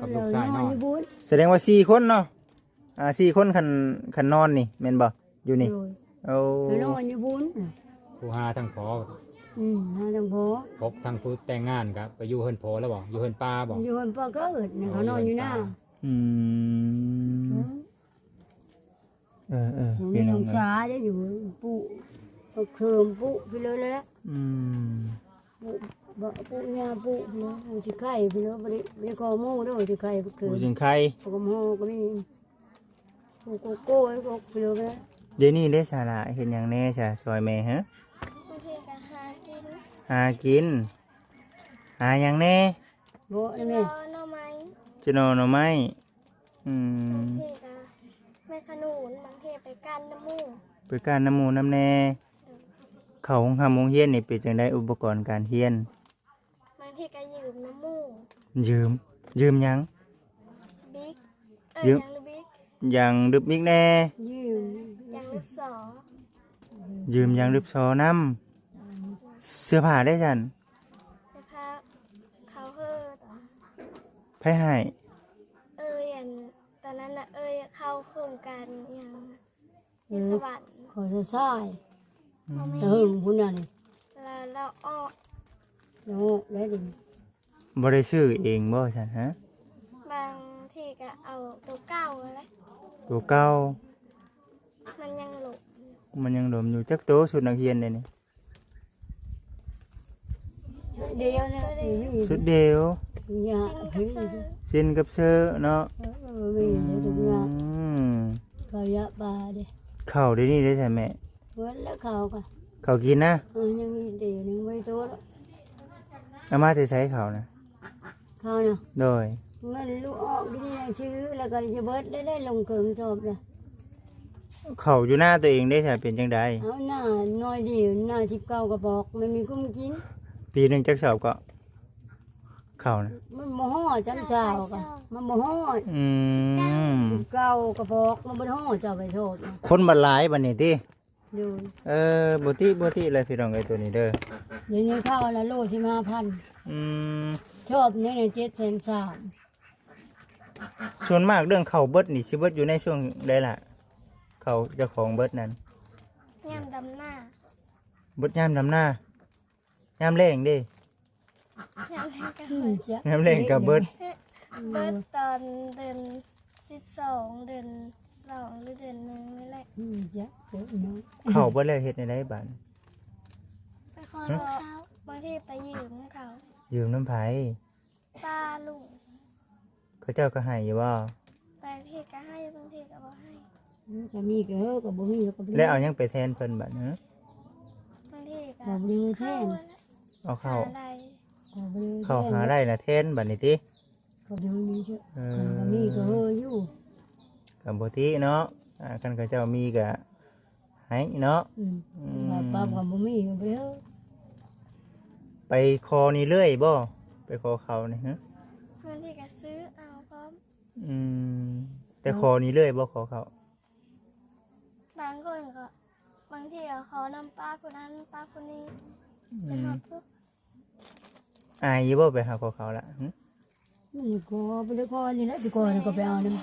ກັບລູກຊາຍນອນ ສະແດງວ່າສີ່ຄົນເນາະ. ອ່າ ສີ່ຄົນ ຄັນ ຄັນນອນນີ້ແມ່ນບໍ່ ຢູ່ນີ້? ໂດຍ ໂອ້ ນອນຢູ່ພຸ້ນ ຜູ້ຫາທັງພໍ່ ອືມ ຫາທັງພໍ່ ພົບທັງຜູ້ແຕ່ງງານກໍໄປຢູ່ເຮືອນພໍ່ແລ້ວບໍ່? ຢູ່ເຮືອນປ້າບໍ່? ຢູ່ເຮືອນປ້າເກີດ ເຂົານອນຢູ່ນາ ຢູ່ເຮືອນປ້າ ອືມ ເອີໆ ມີນ້ອງສາໄດ້ຢູ່ ປູກ ປູກເຂີມ ປູກໄປເລີຍແຫຼະ ອືມ ປູກ ປູກຫຍ້າ ປູກເລີຍ ປູກຊິງໄຄໄປເລີຍ ບໍ່ໄດ້ ບໍ່ໄດ້ຂໍໝູ່ເດີ ຊິງໄຄ ປູກເຂີມ ປູກຊິງໄຄ ປູກກະໝໍ້ກໍມີ ປູກໂກໂກ້ ປູກໄປເລີຍແຫຼະ. ດຽວນີ້ເດ້ສາລະ ເຮັດຫຍັງແດ່ສາ ຊ່ອຍແມ່? ຮະ ບາງທີກໍຫາກິນ ຫາກິນ ຫາຫຍັງແດ່? ບໍ່ ຈິ ແມ່ ໜໍ່ໄມ້ ຈິໜໍ່ ໜໍ່ໄມ້ ອືມ ບາງທີກໍແມ່ຂະໜູນ ບາງທີໄປກ້ານນຳໝູ່ ໄປກ້ານນຳໝູ່ນຳແດ່ ເຂົ້າໂຮງຮ່ຳໂຮງຮຽນນີ້ເປັນຈັ່ງໃດ ອຸປະກອນການຮຽນ? ບາງທີກໍຢືມນຳໝູ່ ຢືມ ຢືມຫຍັງ? ບິກ ເອີ ຢືມ ຢາງລູກບິກ ຢາງລູກບິກແດ່ ຢືມຢາງລູກສໍ ຢືມຢາງລູກສໍນຳ ເສື້ອຜ້າເດ້ຊັ້ນ? ເສື້ອຜ້າເຂົາເຮີ ໃຜໃຫ້? ເອີຍ ອັນ ຕອນນັ້ນນະ ເອີຍເຂົ້າໂຄງການຫຍັງ ເອີ ຢູ່ສະຫວັນ ຂໍຊາຊາຍ ອືມ ແຕ່ເຫິງພຸ້ນນະນີ້ ລະ ລະອອກ ລະອອກໄດ້ເດ ບໍ່ໄດ້ຊື້ເອງບໍ່ຊັ້ນ? ຮະ ບາງທີກໍເອົາໂຕເກົ່າຫັ້ນແຫຼະ ໂຕເກົ່າ ມັນຍັງຫຼົມ ມັນຍັງຫຼົມຢູ່. ຈັກໂຕຊຸດນັກຮຽນເດນີ້? ຊຸດດຽວນະ ຊຸດດຽວ ຢາ ສິ້ນກັບເຊີເນາະ ເອີ ແມ່ນ ອືມ ເຂົາຢາປາເດ້ ເຂົ້າດຽວນີ້ເດ້ໃຊ່ແມ່? ເບິດແລ້ວເຂົ້າກະ ເຂົ້າກິນນະ ເອີ ຍັງອີກດຽວໜຶ່ງບໍ່ໄດ້ໂຕດອກ. ເອົາມາແຕ່ໃສເຂົ້ານະ? ເຂົ້ານະ ໂດຍ ເງິນລູກອອກຢູ່ໃນຊື່ ແລ້ວກໍຈະເບິດໄດ້ ໄດ້ລົງເຄິ່ງສອບລະ. ເຂົ້າຢູ່ນາຕົວເອງເດ້ຊະ ເປັນຈັ່ງໃດ? ເອົານາໜ້ອຍດຽວ ນາສິບເກົ້າກະບອກ ມັນມີກຸ້ມກິນ. ປີໜຶ່ງຈັກສອບເກາະ? ເຂົ້ານະ ມັນບໍ່ຮອດ ຈຳຊາວກະ ມັນບໍ່ຮອດ ອືມ ສິບເກົ້າກະບອກ ມັນບໍ່ຮອດ ເຈົ້າໄປໂທດນະ ຄົນບັດຫຼາຍບັດນີ້ຕິ? ໂດຍ ເອີ ບໍ່ຕິ ບໍ່ຕິແຫຼະພີ່ນ້ອງເອີຍ ໂຕນີ້ເດີ ດຽວນີ້ເຂົ້າລະໂລສິບຫ້າພັນ ອືມ ຊອບໜຶ່ງເຈັດແສນສາມ. ສ່ວນມາກເລື່ອງເຂົ້າເບິດນີ້ ຊິເບິດຢູ່ໃນຊ່ວງໃດລະ? ເຂົ້າເຈົ້າຂອງເບິດນັ້ນ ຍາມດຳນາ ເບິດຍາມດຳນາ ຍາມແລ້ງເດ? ຍາມແລ້ງກໍ ອືມ ຍາມແລ້ງກໍເບິດ ເບິດຕອນເດືອນສິບສອງ ເດືອນສອງ ຫຼືເດືອນໜຶ່ງນີ້ແຫຼະ ອືມ ເຂົ້າເບິດແລ້ວເຮັດແນວໃດບາດ? ໄປຂໍເຂົາ ບາງທີໄປຢືມເຂົາ. ຢືມນຳໃຜ? ປ້າລຸງ ເຂົາເຈົ້າກໍໃຫ້ຢູ່ບໍ່? ບາງທີກໍໃຫ້ ບາງທີກໍບໍ່ໃຫ້ ອືມ ກໍມີກໍເອີ ກໍບໍ່ມີແລ້ວກໍບໍ່ໄດ້ ແລ້ວເອົາຫຍັງໄປແທນເພິ່ນບາດນີ້? ບາງທີກໍ ກໍບໍ່ໄດ້ແທນ ເຂົ້າ ເອົາເຂົ້າ ຫາໄດ້ ກໍບໍ່ໄດ້ແທນ ເຂົ້າຫາໄດ້ນະແທນບາດນີ້ຕິ? ກໍບໍ່ມີເທື່ອ ເອີ ຄັນກໍມີກໍເອີຢູ່ ກໍບໍ່ຕິເນາະ ອ່າ ຄັນເຂົາເຈົ້າມີກໍ ໃຫ້ເນາະ ອືມ ອືມ ວ່າປ້າກໍບໍ່ມີກໍບໍ່ໄດ້ ໄປຂໍນີ້ເລື້ອຍບໍ່? ໄປຂໍເຂົ້ານີ້ ຮະ ບາງທີກໍຊື້ເອົາພ້ອມ ອືມ ແຕ່ຂໍນີ້ເລື້ອຍບໍ່? ຂໍເຂົ້າ ບາງຄົນກໍ ບາງທີກໍຂໍນຳປ້າຜູ້ນັ້ນປ້າຜູ້ນີ້ ອືມ ເປັນຮອດຜູ້ ອາຍຢູ່ບໍ່ໄປຫາຂໍເຂົ້າລະ? ຫຶ ມັນກໍບໍ່ໄດ້ຂໍນີ້ແຫຼະ ແຕ່ກ່ອນກໍໄປເອົານຳ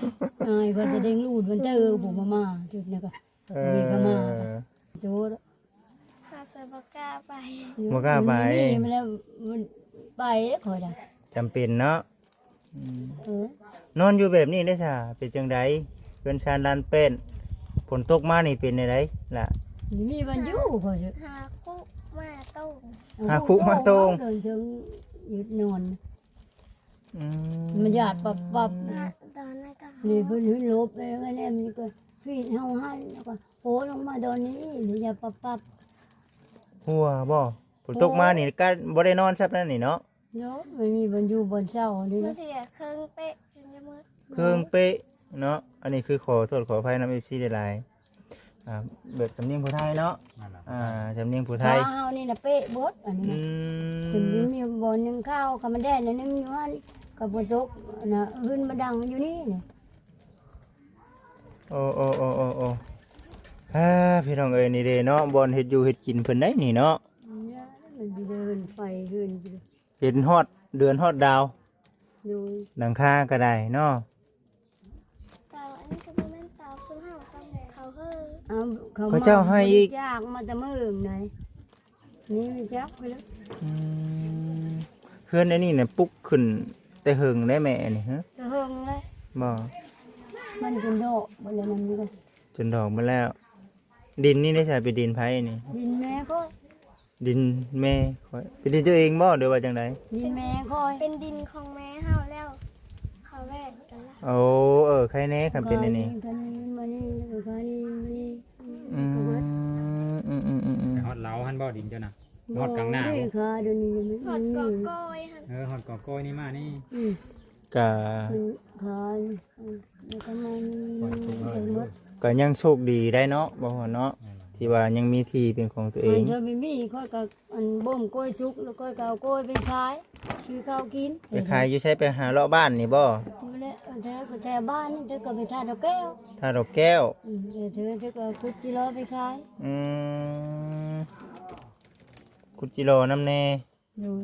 ອາຍກໍຈະເດ້ງລູດມັນເຕີ ຜູ້ມາ ມາຈຸດນີ້ກໍ ເອີ ມີກໍມາ ໂຕ ຂ້ອຍບໍ່ກ້າໄປ ບໍ່ກ້າໄປ ມັນມີມາແລ້ວ ມັນໄປເດ້ຂ້ອຍນະ ຈຳເປັນເນາະ ອືມ ເອີ ນອນຢູ່ແບບນີ້ໄດ້ຊະ ເປັນຈັ່ງໃດ? ເຮືອນຊານລານແປ້ນ ຝົນຕົກມານີ້ເປັນແນວໃດລະ? ມີບ່ອນຢູ່ພໍ ຫາຄຸມາໂຕ່ງ ຫາຄຸມາໂຕ່ງ ເດີນເທິງ ຢຸດນອນ ອືມ ມັນຢາດປັບໆ ຕອນນັ້ນກໍ ນີ້ເພິ່ນຫືນຫຼົບເອງ ອັນນີ້ມັນກໍຟີດເຮົາຫັ້ນ ແລ້ວກໍໂຜລົງມາດອນນີ້ ນີ້ຢາດປັບໆ ຫົວບໍ່? ຝົນຕົກມານີ້ກໍບໍ່ໄດ້ນອນຊ້ຳນັ້ນນີ້ເນາະ ໂດຍ ມັນມີບ່ອນຢູ່ບ່ອນເຊົານີ້ ບາງທີກໍເຄິ່ງເປະຈົນຈະໝົດ ເຄິ່ງເປະເນາະ ອັນນີ້ຄືຂໍໂທດຂໍອະໄພນຳເອັຟຊີຫຼາຍໆ ອ່າ ແບບສຳນຽງຜູ້ໄທເນາະ ອ່າ ສຳນຽງຜູ້ໄທ ຂາເຮົານີ້ນະເປະເບິດ ອັນນີ້ນະ ອືມ ເປັນມີບ່ອນໜຶ່ງຂາວ ຄຳວ່າແດດໜ້ອຍໜຶ່ງຢູ່ຫັ້ນ ກໍບໍ່ຕົກນະ ຫືນມາດັງຢູ່ນີ້ນະ ໂອ້ ໂອ້ ໂອ້ ໂອ້ ອ່າ ພີ່ນ້ອງເອີຍ ນີ້ເດ້ເນາະ ບ່ອນເຮັດຢູ່ເຮັດກິນເພິ່ນໄດ໋ນີ້ເນາະ. ມັນຊິເດີນໄປເຮືອນຢູ່ ເຫັນຮອດເດືອນຮອດດາວ ໂດຍ ຫຼັງຄາກໍໄດ້ເນາະ. ເຕົາ ອັນນີ້ກໍບໍ່ແມ່ນເຕົາ ຊຸມເຮົາເຂົາເຮີ ເຂົາເຈົ້າໃຫ້ອີກ ເຂົາເຈົ້າມາບໍລິຈາກມາແຕ່ເມືອງໃດ ນີ້ມີຈັກໄປເລີຍ. ອືມ ເຮືອນອັນນີ້ນະປຸກຂຶ້ນແຕ່ເຫິງແລ້ວແມ່ນີ້ ຮະ? ແຕ່ເຫິງແລ້ວ ບໍ່ ມັນຈົນດອກເບິດແລ້ວ ມັນນີ້ກໍຈົນດອກເບິດແລ້ວ. ດິນນີ້ໄດ້ໃສ ເປັນດິນໃຜນີ້? ດິນແມ່ຂ້ອຍ ດິນແມ່ຂ້ອຍ ເປັນດິນເຈົ້າເອງບໍ່ ຫຼືວ່າຈັ່ງໃດ? ດິນແມ່ຂ້ອຍ ເປັນດິນຂອງແມ່ເຮົາແລ້ວ ເຂົາແບ່ງກັນລະ. ໂອ້ ເອີ ໃຄແນ່ຄັນເປັນອັນນີ້ ຄັນນີ້ ມານີ້ ແລ້ວກໍມານີ້ ມານີ້ ອືມ ອືມໆໆໆ ໄປຮອດລາວຫັ້ນບໍ່ ດິນເຈົ້ານະ? ຮອດກາງໜ້າບໍ່? ນີ້ຄ່ະ ດຽວນີ້ມັນ ຮອດ ມັນ ເກາະກ້ອຍຫັ້ນ ເອີ ຮອດເກາະກ້ອຍນີ້ມານີ້ ອືມ ກະ ມັນຂາຍ ອືມ ແລ້ວກໍມານີ້ ປະມານນີ້ ກໍຍັງໂຊກດີໄດ້ເນາະ ບໍ່ຮອດເນາະ ແມ່ນລະ ທີ່ວ່າຍັງມີທີ່ເປັນຂອງຕົວເອງ. ຄັນເທື່ອມີ ມີ ຂ້ອຍກໍ ອັນ ບົ່ມກ້ອຍສຸກ ແລ້ວຂ້ອຍກໍເອົາກ້ອຍໄປຂາຍ ຊື້ເຂົ້າກິນ. ໄປຂາຍຢູ່ໃສ? ໄປຫາເລາະບ້ານນີ້ບໍ່? ບໍ່ແຫຼະ ແຖວ ແຖວບ້ານນີ້ ແຕ່ກໍໄປທ່າດອກແກ້ວ ທ່າດອກແກ້ວ ອືມ ແຕ່ເທື່ອ ແຕ່ກໍຂຸດຈິລໍໄປຂາຍ. ອືມ ຂຸດຈິລໍນຳແດ່ ໂດຍ ອືມ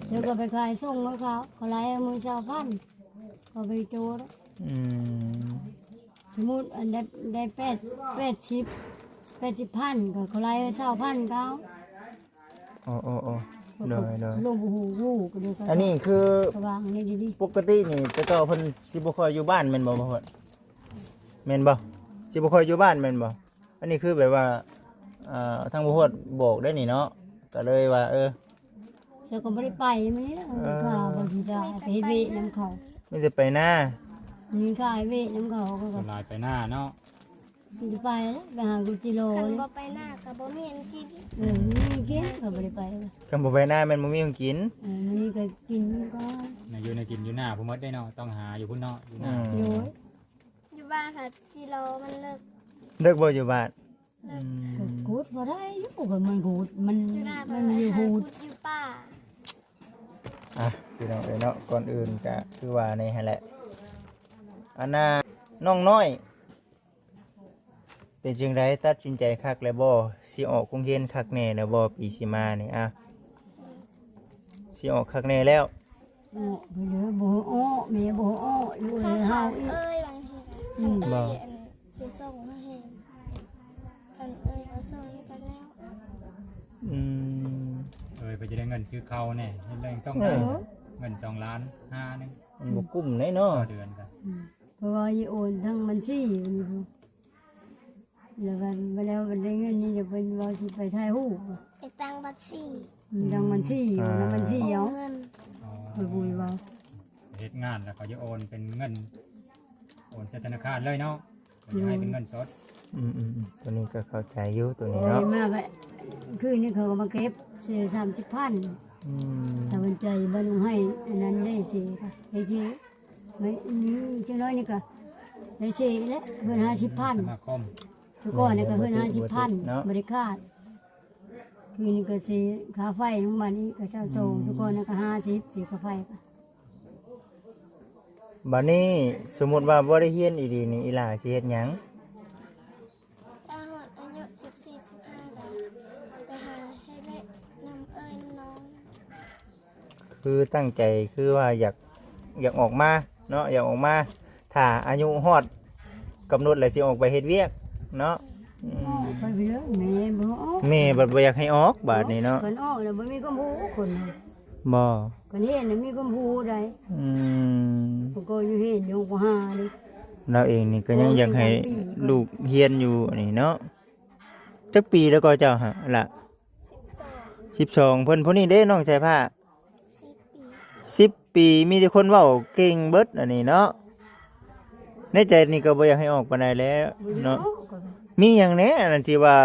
ແລ້ວກໍໄປຂາຍສົ່ງໃຫ້ເຂົາ ເຂົາໄລ່ເອົາມື້ຊາວພັນ ເຂົາບໍ່ໄດ້ໂຕດອກ. ອືມ ສົມມຸດອັນໄດ້ ໄດ້ແປດ ແປດສິບ ແປດສິບພັນ ກໍເຂົາໄລ່ເອົາຊາວພັນກໍເອົາ. ອໍໆໆ ໂດຍໆ ລົງ ບໍ່ຮູ້ ຮູ້ກໍເລີຍ ອັນນີ້ຄື ສະຫວ່າງນີ້ດີໆ. ປົກກະຕິນີ້ແຕ່ເກົ່າເພິ່ນຊິບໍ່ຄ່ອຍຢູ່ບ້ານແມ່ນບໍ່ ບໍ່ຮອດ ແມ່ນບໍ່? ຊິບໍ່ຄ່ອຍຢູ່ບ້ານແມ່ນບໍ່? ອັນນີ້ຄືແບບວ່າ ເອີ ທາງບໍ່ຮອດບອກໄດ້ນີ້ເນາະ ກໍເລີຍວ່າ ເອີ ເຈົ້າກໍບໍ່ໄດ້ໄປມື້ນີ້ນະ ເອີ ຂ້າບໍ່ຊິໄດ້ໄປເຮັດວຽກນຳເຂົາ ມີແຕ່ໄປນາ ມີຂ້າເຮັດວຽກນຳເຂົາ ກໍສ່ວນຫຼາຍໄປນາເນາະ ຊິໄປແລ້ວ ໄປຫາກຸດຈິລໍ ຄັນບໍ່ໄປນາກໍບໍ່ມີອັນກິນ ເອີ ບໍ່ມີອັນກິນ ກໍບໍ່ໄດ້ໄປ ຄັນບໍ່ໄປນາແມ່ນບໍ່ມີຂອງກິນ ເອີ ມື້ນີ້ກໍກິນກ່ອນ ແນວຢູ່ແນວກິນຢູ່ນາພຸ້ນໝົດເດ້ເນາະ ຕ້ອງຫາຢູ່ພຸ້ນເນາະ ຢູ່ນາ ອືມ ໂດຍ ຢູ່ບ້ານຫາຈິລໍມັນເລິກ ເລິກບໍ່ຢູ່ບ້ານ? ເລິກ ອືມ ກໍຂຸດພໍໄດ້ຢູ່ ກໍມັນຂຸດ ມັນ ຢູ່ນາ ມັນມີຂຸດ ຂຸດຢູ່ປ່າ. ອ່ະ ພີ່ນ້ອງເອີຍເນາະ ກ່ອນອື່ນກະຄືວ່ານີ້ຫັ້ນແຫຼະ ອັນນ່າ ນ້ອງນ້ອຍ ເປັນຈັ່ງໃດ ຕັດສິນໃຈຄັກແລ້ວບໍ່? ຊິອອກໂຮງຮຽນຄັກແນ່ແລ້ວບໍ່ ປີຊິມານີ້? ອ່ະ ຊິອອກຄັກແນ່ແລ້ວ? ອອກໄປເລີຍ ບໍ່ອອກ ແມ່ບໍ່ອອກຢູ່ ຄັນເຮົາອີກ ເອີຍ ບາງທີນະ ອືມ ຄັນເອີຍ ບໍ່ ອັນ ຊິສົ່ງໃຫ້ ຄັນເອີຍບໍ່ສົ່ງກໍແລ້ວ. ອືມ ເອີຍ ເພິ່ນຈະໄດ້ເງິນຊື້ເຂົ້າແດ່ ເຮັດແລ້ວຕ້ອງໄດ້ ເອີ ເງິນສອງລ້ານຫ້າໜຶ່ງ ມັນບໍ່ກຸ້ມເດ້ເນາະ ຕໍ່ເດືອນກໍ ອືມ ເພາະວ່າຊິໂອນທາງບັນຊີ ແລ້ວກໍ ແລ້ວໄດ້ເງິນນີ້ຈະເປັນວ່າຊິໄປຖ່າຍຮູບ ໄປຕັ້ງບັນຊີ ອືມ ຕັ້ງບັນຊີ ອືມ ນຳບັນຊີເອົາ ເອົາເງິນ ອໍ ຂ້ອຍບໍ່ໄດ້ເວົ້າ ເຮັດງານແລ້ວເຂົາຈະໂອນເປັນເງິນ ໂອນໃສ່ທະນາຄານເລີຍເນາະ ເຂົາຈະໃຫ້ເປັນເງິນສົດ ອືມໆໆ ຕົວນີ້ກໍເຂົ້າໃຈຢູ່ ຕົວນີ້ເນາະ ໂອ້ຍ ມາແບບ ຄືນນີ້ເຂົາກໍມາເກັບ ເສຍສາມສິບພັນ ອືມ ຖ້າວັນໃຈບໍ່ລົງໃຫ້ ອັນນັ້ນໄດ້ເສຍ ໄດ້ເສຍ ໄດ້ ນີ້ຈັກໜ້ອຍນີ້ກໍໄດ້ເສຍແຫຼະ ເພິ່ນຫ້າສິບພັນ ສະມາຄົມ ຊຸກ່ອນນີ້ກໍເພິ່ນຫ້າສິບພັນ ບໍ່ໄດ້ຂາດ ຄືນນີ້ກໍເສຍຄ່າໄຟນຳ ບັດນີ້ກໍຊາວສອງ ອືມ ຊຸກ່ອນນີ້ກໍຫ້າສິບ ເສຍຄ່າໄຟ ບັດນີ້ສົມມຸດວ່າບໍ່ໄດ້ຮຽນອີ່ຫຼີນີ້ ອີ່ຫຼ້າຊິເຮັດຫຍັງ? ຖ້າຮອດອາຍຸສິບສີ່ ສິບຫ້າ ກໍໄປຫາເຮັດວຽກນຳເອື້ອຍນຳນ້ອງ ຄືຕັ້ງໃຈຄືວ່າຢາກ ຢາກອອກມາເນາະ ຢາກອອກມາ ຖ້າອາຍຸຮອດກຳນົດແລ້ວຊິອອກໄປເຮັດວຽກເນາະ ອືມ ອອກໄປເລີຍ ແມ່ບໍ່ອອກ ແມ່ບັດບໍ່ຢາກໃຫ້ອອກບາດນີ້ເນາະ ຄັນອອກແລ້ວບໍ່ມີຄວາມຮູ້ຄົນ ບໍ່ ຄັນຮຽນນະມີຄວາມຮູ້ໃດ ອືມ ເພິ່ນກໍຢູ່ຮຽນຢູ່ ບໍ່ຫາເດ້ ລາວເອງນີ້ກໍຍັງຢາກໃຫ້ລູກຮຽນຢູ່ນີ້ເນາະ ຈັກປີແລ້ວກໍເຈົ້າຫະລະ? ສິບສອງ ເພິ່ນຜູ້ນີ້ເດ້ ນ້ອງສາຍຟ້າ ສິບປີ ສິບປີ ມີແຕ່ຄົນເວົ້າເກັ່ງເບິດອັນນີ້ເນາະ ໃນໃຈນີ້ກໍບໍ່ຢາກໃຫ້ອອກປານໃດແລ້ວເນາະ ມີຫຍັງແດ່ອັນນັ້ນທີ່ວ່າ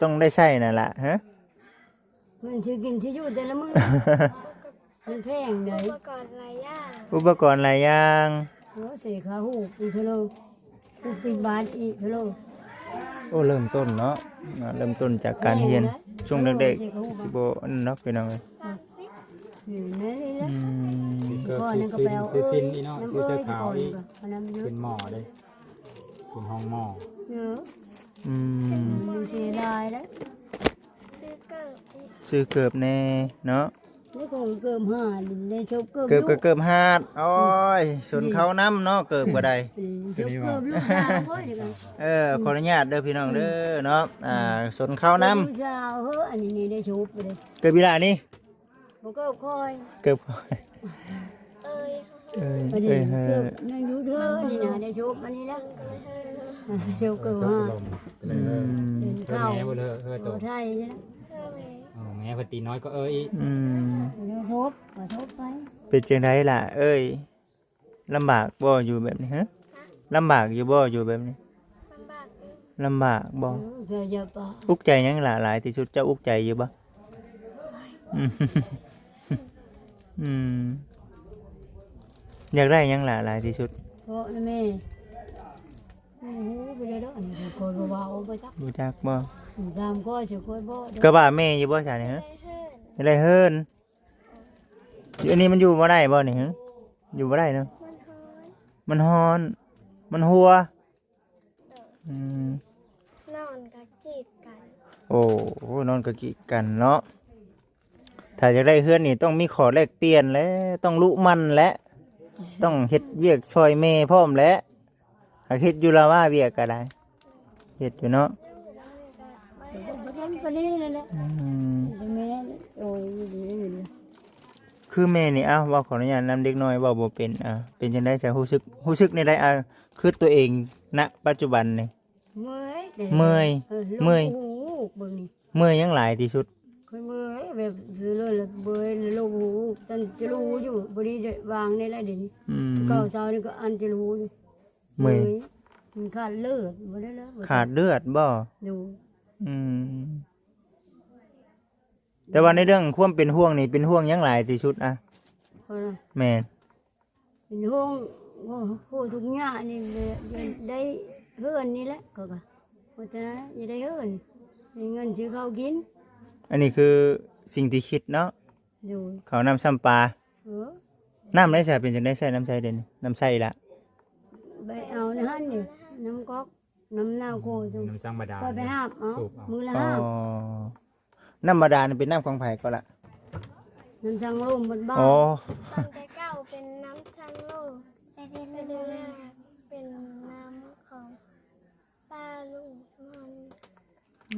ຕ້ອງໄດ້ໃຊ້ນັ້ນລະ ຮະ? ເງິນຊື້ກິນຊື້ຢູ່ແຕ່ລະມື້ ມັນແພງໃດ ອຸປະກອນຫຼາຍຢ່າງ ອຸປະກອນຫຼາຍຢ່າງ ໂອ້ ເສຍຄ່າຮູບອີກເທື່ອ ຮູບຕິດບາດອີກເທື່ອ ໂອ້ ເລີ່ມຕົ້ນເນາະ ເລີ່ມຕົ້ນຈາກການຮຽນ ແພງເດ້ ຊ່ວງແລກໆ ຊິບໍ່ອັນນັ້ນເນາະ ພີ່ນ້ອງເອີຍ ອືມ ແມ່ນນີ້ແຫຼະ ອືມ ຊື້ເກີບ ຊື້ສິ້ນ ຊື້ສິ້ນອີກເນາະ ຊື້ເສື້ອຂາວອີກ ຂຶ້ນໝໍເດ້ ຂຶ້ນຮອງໝໍ ເອີ. ອືມ ມັນເສຍດາຍເດ້ ຊື້ເກີບ ຊື້ເກີບແດ່ເນາະ ແລ້ວກໍເກີບຫາດ ໄດ້ຊົບເກີບ ເກີບກໍເກີບຫາດ ໂອ້ຍ ຊົນເຂົ້ານຳເນາະ ເກີບກໍໄດ້ ເອີ ຊົບເກີບລູກສາວຂ້ອຍນີ້ກໍ ເອີ ຂໍອະນຸຍາດເດີພີ່ນ້ອງເດີເນາະ ອ່າ ຊົນເຂົ້ານຳ ເກີບລູກສາວເຮີ ອັນນີ້ໄດ້ຊົບເລີຍ ເກີບອີ່ຫຼ້ານີ້ ບໍ່ເກີບຂ້ອຍ ເກີບຂ້ອຍ ເອີຍ ເອີຍ ອັນນີ້ ເອີຍ ເກີບຍັງຢູ່ເທີນີ້ນະ ໄດ້ຊົບອັນນີ້ແລ້ວ ເອີ ຊົບເກີບ ເອີ ເອີ ອືມ ເອີ ເອີ ເອີ ເອີ ເອີ ໄທນີ້ນະ ເອີ ແມ່ເພິ່ນຕີນ້ອຍກໍເອີຍອີກ ອືມ ເອີ ຊົບ ກໍຊົບໄປ ເປັນຈັ່ງໃດລະເອີຍ? ລຳບາກບໍ່ຢູ່ແບບນີ້ ຮະ? ລຳບາກຢູ່ບໍ່ຢູ່ແບບນີ້? ລຳບາກຢູ່ ລຳບາກບໍ່? ເອີ ເຈົ້າຢ່າປາ ອຸກໃຈຫຍັງຫຼາຍ ຫຼາຍທີ່ສຸດ ເຈົ້າອຸກໃຈຢູ່ບໍ່? ອືມ ອືມ ຢາກໄດ້ຫຍັງຫຼາຍ ຫຼາຍທີ່ສຸດ? ເພາະນະແມ່ ໂອ້ໂຫ ບໍ່ໄດ້ດອກ ອັນນີ້ຂ້ອຍບໍ່ເວົ້າ ບໍ່ຈັກ ບໍ່ຈັກບໍ່? ຖາມຂ້ອຍຊິຂ້ອຍບອກ ກະວ່າແມ່ຢູ່ບໍ່ຊະນີ້ ຮະ? ຢາກໄດ້ເຮືອນ ຢູ່ອັນນີ້ມັນຢູ່ບໍ່ໄດ້ບໍ່ນີ້ ຮະ? ຢູ່ບໍ່ໄດ້ເນາະ ມັນຮ້ອນ ມັນຮ້ອນ ມັນຫົວ ໂດຍ ອືມ ນອນກໍກີດກັນ ໂອ້ ນອນກໍກີດກັນເນາະ ຖ້າຢາກໄດ້ເຮືອນນີ້ຕ້ອງມີຂໍ້ແລກປ່ຽນແຫຼະ ຕ້ອງລຸໝັ່ນແຫຼະ ຕ້ອງເຮັດວຽກຊ່ອຍແມ່ພ້ອມແຫຼະ ຫາກເຮັດຢູ່ລາວາວຽກກໍໄດ້ ເຮັດຢູ່ເນາະ ປານນີ້ແຫຼະ ອືມ ແມ່ ໂອ້ຍ ຄືແມ່ນີ້ ເອົ້າ ເວົ້າ ຂໍອະນຸຍາດນຳເດັກນ້ອຍເວົ້າບໍ່ເປັນ ອ່າ ເປັນຈັ່ງໃດຊະ ຮູ້ສຶກ ຮູ້ສຶກແນວໃດ ອ່າ ຄືຕົວເອງ ນະ ປັດຈຸບັນນີ້ ເມື່ອຍ ເມື່ອຍ ເອີ ເມື່ອຍ ເບິ່ງນີ້ ເມື່ອຍຫຍັງຫຼາຍທີ່ສຸດ? ຂ້ອຍເມື່ອຍແບບ ເມື່ອຍ ລົງຫູ ຕັນຈະຮູ້ຢູ່ ບໍ່ໄດ້ວາງໄດ້ລະເດ ອືມ ເກົ່າເຊົ້ານີ້ກໍອັນຈະຮູ້ຢູ່ ເມື່ອຍ ເມື່ອຍ ມັນຂາດເລືອດ ບໍ່ໄດ້ລະ ຂາດເລືອດບໍ່? ໂດຍ ອືມ ແຕ່ວ່າໃນເລື່ອງຄວາມເປັນຫ່ວງນີ້ ເປັນຫ່ວງຫຍັງຫຼາຍທີ່ສຸດອະ? ຂ້ອຍນະ ແມ່ນ ເປັນຫ່ວງ ໂອ້ ທຸກຍາກນີ້ແຫຼະ ໄດ້ເຮືອນນີ້ແຫຼະ ຂ້ອຍກະ ພັດທະນາ ຢາກໄດ້ເຮືອນ ມີເງິນຊື້ເຂົ້າກິນ ອັນນີ້ຄືສິ່ງທີ່ຄິດເນາະ ໂດຍ ເຂົ້ານ້ຳຊ້ຳປາ ເອີ ນ້ຳໃດຊະ ເປັນຈັ່ງໃດ ໃຊ້ນ້ຳໃສເດນີ້ ນ້ຳໃສລະ ໄປເອົາໃນຫັ້ນນີ້ ນ້ຳກອກ ນ້ຳນາໂຄ ນ້ຳສັງບາດານ ຂ້ອຍໄປຫາບເອົາ ສູບເອົາ ມື້ລະຫາບ ອໍ ນ້ຳບາດານເປັນນ້ຳຂອງໃຜກໍລະ? ນ້ຳສັງລົມເບິດບ້ານ ອໍ ຕັ້ງແຕ່ເກົ່າເປັນນ້ຳສັງລົມ ແຕ່ເປັນ ເປັນນ້ຳຂອງປ້າລຸງ